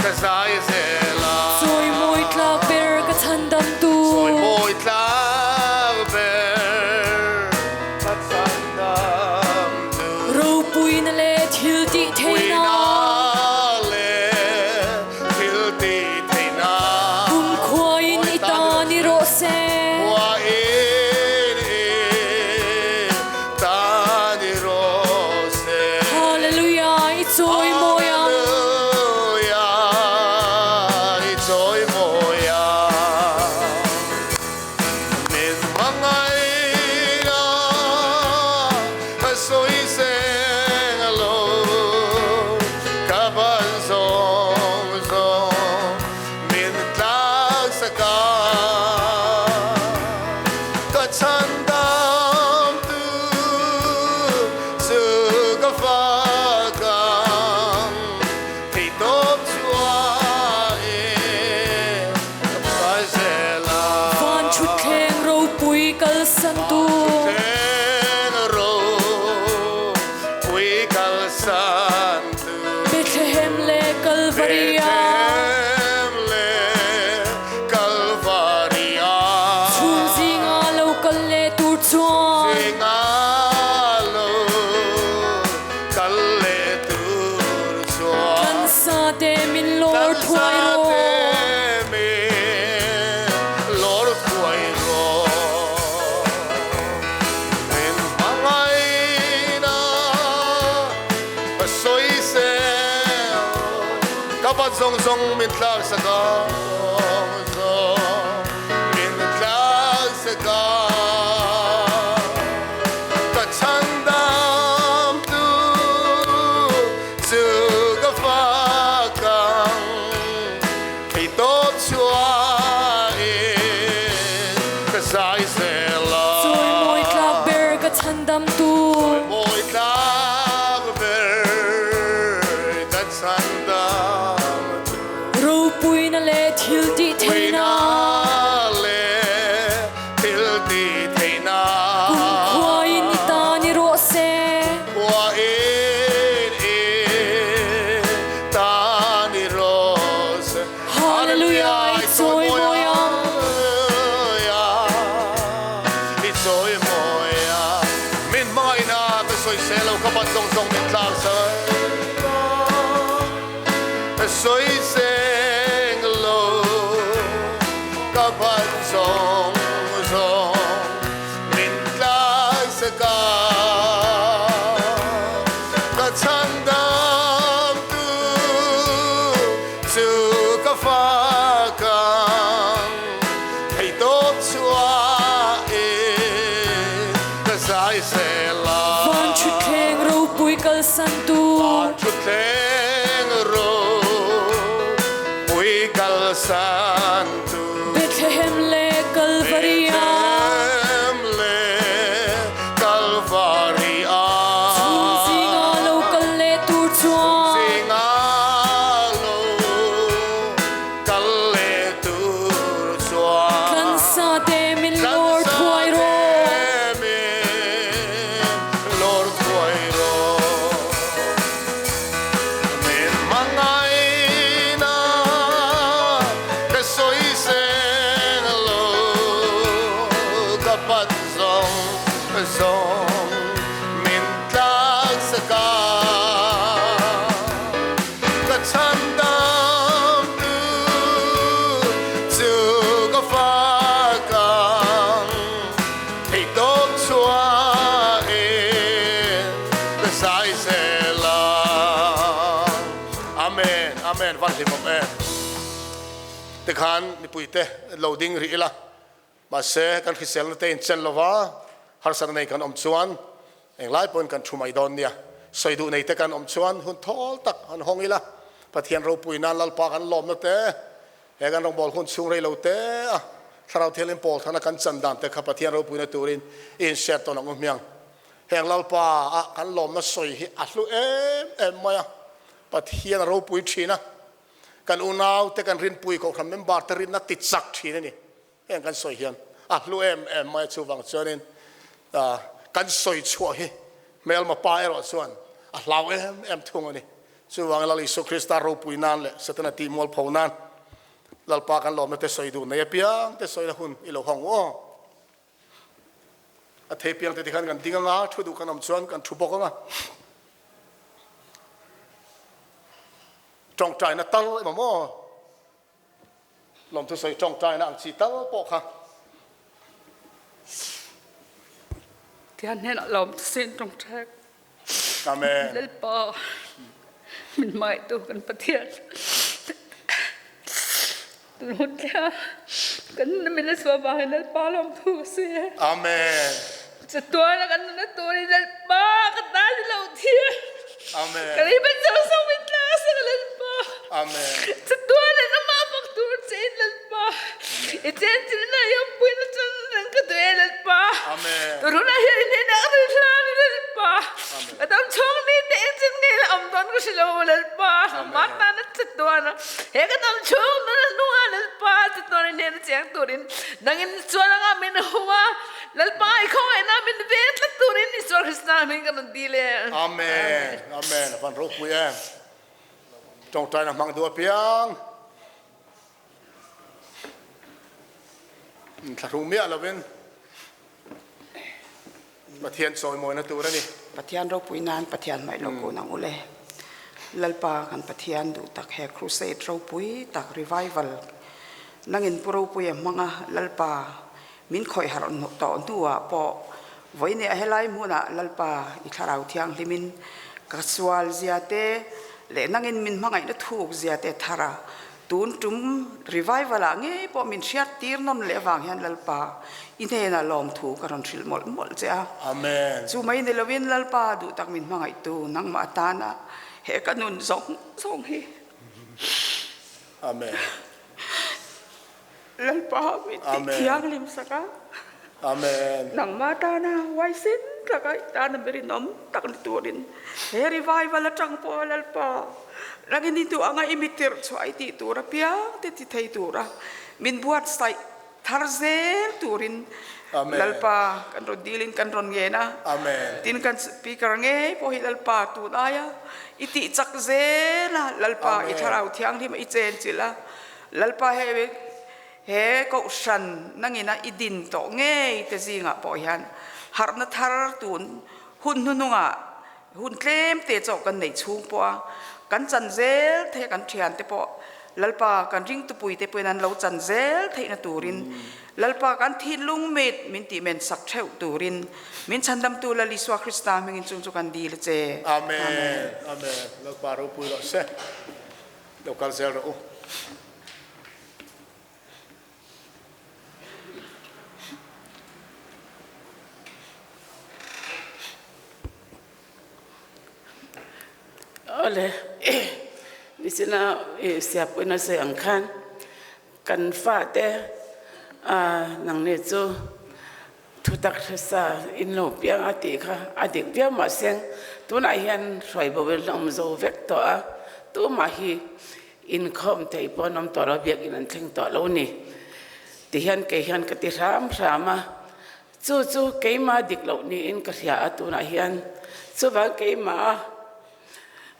ka zai zel a. Chawimawi tlak ber ka chhandamtu. Chawimawi tlak ber ka chhandamtu. Ropuina leh thil tih theihna. Ropuina leh thil tih theihna. Kumkhuain i ta ni rawh se. Khuain i ta ni rawh se. Hallelujah i chawimawi ang. Hallelujah i chawimawi ang. Min hmangaihna ka sawi seng lo, ka ban zawng zawng min tlak sak a. Ka chhandam tu chu ka fak ang, theitawp chuain ka phai zel a. Van thutthleng ropui kalsan tu. Van thutthleng ropui kalsan tu. Bethlehem leh Kalvaria. Bethlehem leh Kalvaria. Chhung zinga lo kal leh tur chuan. Zinga lo kal leh tur chuan. Tlansa te min lawr thuai rawh. Tlansa te min lawr thuai rawh. Min hmangaihna ka sawi sel. Ka bat zawng zawng min tlak sak a. Zawng zawng min tlak sak a. Ka chhandam tu chu ka fak ang. Theitawp chhuahin ka zai zel a. Chawimawi tlak ber ka chhandam tu. Chawimawi tlak ber ka chhandam tu. Ropuina leh thil tih theihna. Ropuina leh thil tih theihna. Kumkhuain i ta ni rawh se. Sawisel lo ka bat zawng zawng min tlang sak a Sawisel lo ka bat zawng zawng min tlang sak a Ka chhandam tu chu ka fak ang Theihtawp chhuah in ka zai zel a. Van thutthleng ropui kalsan tu. Van thutthleng ropui kalsan tu. Bethlehem leh Kalvari ah. Bethlehem leh Kalvari ah. Chhung zinga lo kal leh tur chuan. Chhung zinga lo Kal leh tur chuan. Tlansa te min lawr thuai rawh. Tlansa te min lawr thuai rawh. Min hmangaihna ka sawi seng lo ka pat zawng zawng min tlak sak a. Ka chhandam tu chu ka fak ang, theihtawp chhuah in ka zai zel ang. Amen, Amen, van hlimawm em. Tikhan mipuite lo ding rih ila. Mahse, kan hriselna te inchen lova harsatna nei kan awm chuan englai pawhin kan thu mai dawn nia. Sawi duh nei te kan awm chuan hun thawl tak han hawng ila, Pathian ropui nan Lalpa kan lawmna te, he kan rawngbâwl hun chhung rei lo te a Thlarau Thianghlim pawl thana kan chan dan te kha Pathian ropuina turin i inhriat tawn ang u hmiang. Heng Lalpa a kan lawmna sawi hi a hlu em em mai a, Pathian a ropui thin a, kan unaute kan rinpui kohhran member te rinna ti chak thin a ni. Heng kan sawi hian a hlu em em mai a, chuvang chuanin kan sawi chhuah hi hmelma pa erawh chuan a hlau em em thung a ni. Chuvangin Lal Isua Krista ropui nan leh Setana tih mualpho nan Lalpa kan lawmna te sawi duh nei apiang te sawina hun i lo hawng u aw. A thei piang te tikhan kan ding anga, thu duh kan awm chuan kan thu bawk anga. Tawngtaina tal emaw maw? Lawmthu sawi tawngtaina ang chi tal pawh kha. Tian hnenah lawmthu sawi tawngtai. Amen. Lalpa min hmangaihtu kan Pathian. Tun hun thlenga kan nuna min la chhuah vangin Lalpa lawmthu ka sawi e. Amen. Chatuana kan nuna turin Lalpa ka tan i lo thir. Amen. Ka lei ban zo zo min tla a sak Lalpa. Amen. Chatuana nangmah fak tur che in Lalpa. I chen chin na i awmpui na chuan nang ka duh e Lalpa. Amen. Tun hunah hian i hnenah ka rin hlan i Lalpa. Amen. Ka dam chhung ni te eng chin nge la awm dawn ka hre lo Lalpa. Nangmah tana chatuana he ka dam chhung nuna hnungah Lalpa chatuana i hnena cheng turin nangin chuan anga min hung a. Lalpa i khawngaihna min veng tlat turin Isua Krista hming kan rawn dil e. Amen. Amen. A van ropui em. Tawngtaina hmang duh apiang. Thlahrung miah lovin Pathian chawimawina tur a ni. Pathian ropui nan Pathian hmaih lo kun ang ule. Lalpa kan Pathian duh tak he crusade ropui tak revival nangin pu ropui a hmang a Lalpa Min khawih harh tawh hnuah pawh vawinia helai hmunah Lalpa i thlarau thianghlimin ka sual zia te leh nangin min hmangaihna thuk zia te thar a, tun tum revival ah ngei pawh min hriat tir nawn leh avang hian Lalpa i hnenah lawmthu ka rawn hrilh mawlh mawlh che a. Amen. Chu mai ni lovin Lalpa duh tak min hmangaihtu nangmah atana he ka nun zawng zawng hi. Amen. Lalpa min tih thianghlim sak a. Amen. Nangmah tana huaisen taka i tana rinawm tak ni turin he revival atang pawh Lalpa nangin i duh anga i mi tirh chhuah i tih tur apiang te ti thei tura min buatsaih thar zel turin Lalpa kan rawn dilin kan rawn ngen a. Tin kan speaker ngei pawh hi Lalpa tun aia i tih chak zel a Lalpa i thlarau thianghlim a i chenchilh a. Lalpa he he kohhran nangina i din tawh ngei te zingah pawh hian harhna thar tun Hun hnuhnungah hun tlem te chauh kan neih chhung pawh a, kan chan zel theih a kan thiante pawh Lalpa kan ringtupui te pawhin an lo chan zel theihna turin Lalpa kan thinlung mit min tih men sak theuh turin min chhandamtu Lal Isua Krista hmingin chung chu kan dil a che. Amen. Amen. Lalpa ropui rawh se. Lo kal zel rawh u. Awle, nichina i siapuina sawi ang khan kan fate nangni chu thutak hresa in lo piang a tih kha a dik viau mahse tunah hian hruai bo in awm zo vek tawh a, tumah hi Inkhawm thei pawh an awm tawh lo, biakinn an thleng tawh lo ni. Tihian kei hian ka ti hram hram a, chu chu keimah dik loh niin ka hria a tunah hian chuvang keimah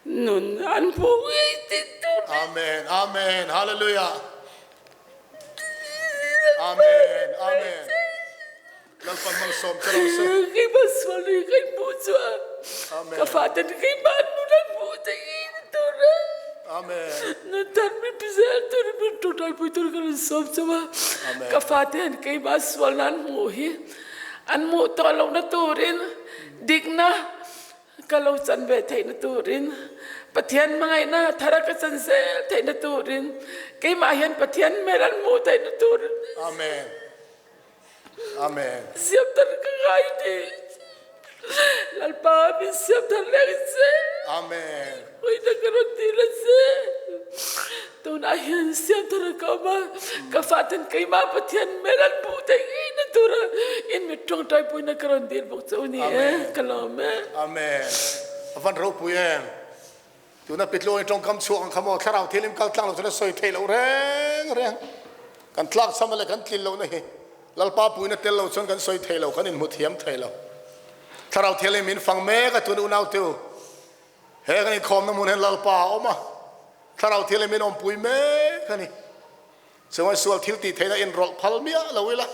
nun an hmuh ngei tih tur ni. Amen Amen Hallelujah Amen Amen Lalpan malsawm che lo se. Keimah sual ri ka inhmuh chu a ka faten keimah an nun an hmuh theih hi ni tur a. Amen. Nun thar min pi zel tur in min tawngtaipui tur ka rawn sawm chauh a. Ka fate hian keimah sualna an hmuh hi an hmuh tawh lohna turin dikna ka lo chan ve theihna turin Pathian hmangaihna thara ka chan zel theihna turin keimah hian Pathian hmel an hmuh theihna turin. Amen. Amen. Siam thar ka ngai ni. Lalpa min siam thar leh che. Amen. Puina ka rawn ti la che. Tunah hian siam thar ka awm a, ka faten keimah Pathian hmel an hmuh theih ngei na tura in mit tawngtai puina ka rawn dil bawk che u ni e. Ka lawm e. Amen. A van ropui em. Tuna Pitluangin tawngkam chhuak ang kha maw thlarau thilim kal tlang lo chuan a sawi theih loh reng reng. Kan tlak cham leh kan tlin lohna hi Lalpa puina tel lo chuan kan sawi thei lo, kan inhmu thiam thei lo. Thlarau thialim min fang mek a tuna unau tu. He kan inkhawmna hmun hian Lalpa a awm a, thlarau thialim min awmpui mek a ni. Chuan sual thil tih theihna inrawlh phal miah lo ila,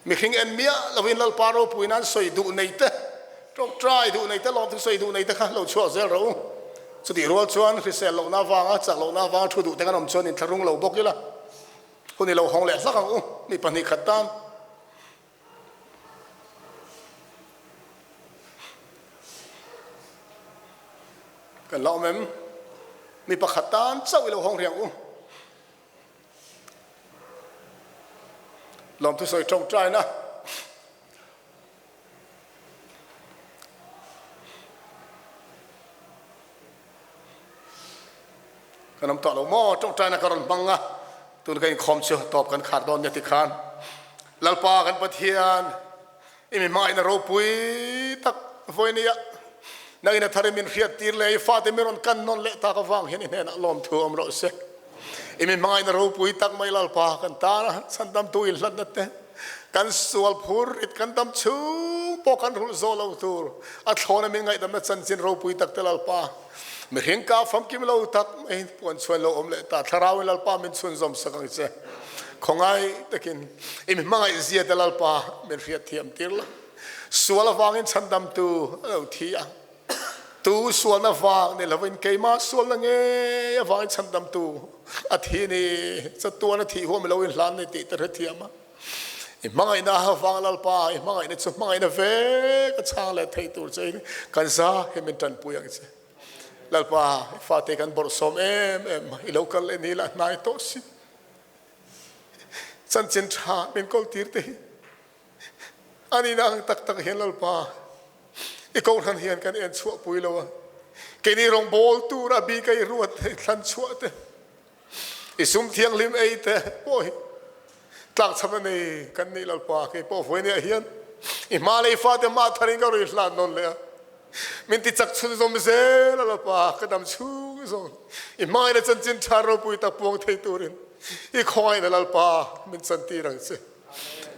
mihring en miah lovin Lalpa ropui nan sawi duh nei te, tawngtai duh nei te, lawmthu sawi duh nei te kha lo chhuak zel rawh u. Chutih rual chuan hrisel lohna avanga, chak lohna avanga thu duh te kan awm chuan inthlahrung lo bawk ila, hun i lo hawng leh hlak ang u, mi 2 khat tan. Kan la awm em? Mi pakhat tan chauh i lo hawng riang u. Lawmthu sawi tawngtaina. Kan awm tawh lo maw? Tawngtaina ka rawn hmang a, tun ka inkhawm chu tawp kan khar dawn nia tikhan Lalpa kan Pathian i mi hmangaihna ropui tak vawinia nangin a thar i min hriat tir leh i fate mi rawn kan nawn leh tak avang hian i hnenah lawmthu awm rawh se. I mi hmangaihna ropui tak mai Lalpa kan tana chhandamtu inhlatna te, kan sual phur rit kan dam chhung pawh kan rulh zawh lo tur a thlawna min ngaihdamna chanchin ropui tak te Lalpa mihring ka famkim lo tak mai puan chhuan lo awm leh ta thlarauin Lalpa min chhunzawm sak ang che. Khawngai takin i mi hmangaih zia te Lalpa min hriatthiam tir la. Sual avangin chhandamtu a lo thi a. Tu sualna vang ni lovin keimah sualna ngei avangin chhandamtu a thi ni, chatuan a thih huam i lo inhlan ni tih te hrethiam a. I hmangaihna avang Lalpa, i hmangaihna chu hmangaihna vek a chhang leh thei tur chein kan za hi min tanpui ang che. Lalpa, i fate kan bawrhsawm em em a, i lo kal leh ni lah hnai tawh si. Chanchin tha min kawltir te hi A nihna ang tak tak hian Lalpa, i kohhran hian kan en chhuah pui lo a, keini rawngbâwl tur a bik a i ruat te, i thlan chhuah te, i sum thianghlim ei te pawh hi tlakchham a nei kan nih Lalpa, kei pawh vawinia hian i hma leh i fate hma tharin ka rawn hlan nawn leh a, min ti chak chhun zawm zel a Lalpa, ka dam chhung zawng i hmangaihna chanchin tha ropui tak puang thei turin i khawngaihna Lalpa min chantir ang che.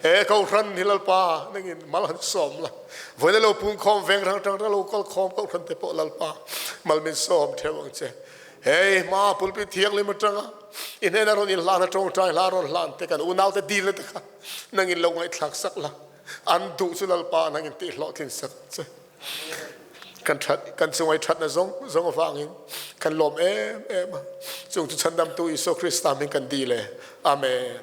He Kohhran hi Lalpa nangin mal han sawm la, vawiin lo pungkhawm veng rang tang lo kal khawm Kohhran te pawh Lalpa mal min sawm theuh ang che. Hei hma pulpit thianghlim atanga i hnena rawn inhlan a tawngtai hla rawn hlan te kan unau te dilna te kha nangin lo ngaihthlak sak la, an duh chu Lalpa nangin tihhlawhtlin sak ang che. Kan that kan chungai thatna zong zong avangin kan lawm em em a. Chung chu chhandamtu Isua Krista hming kan dil e. Amen.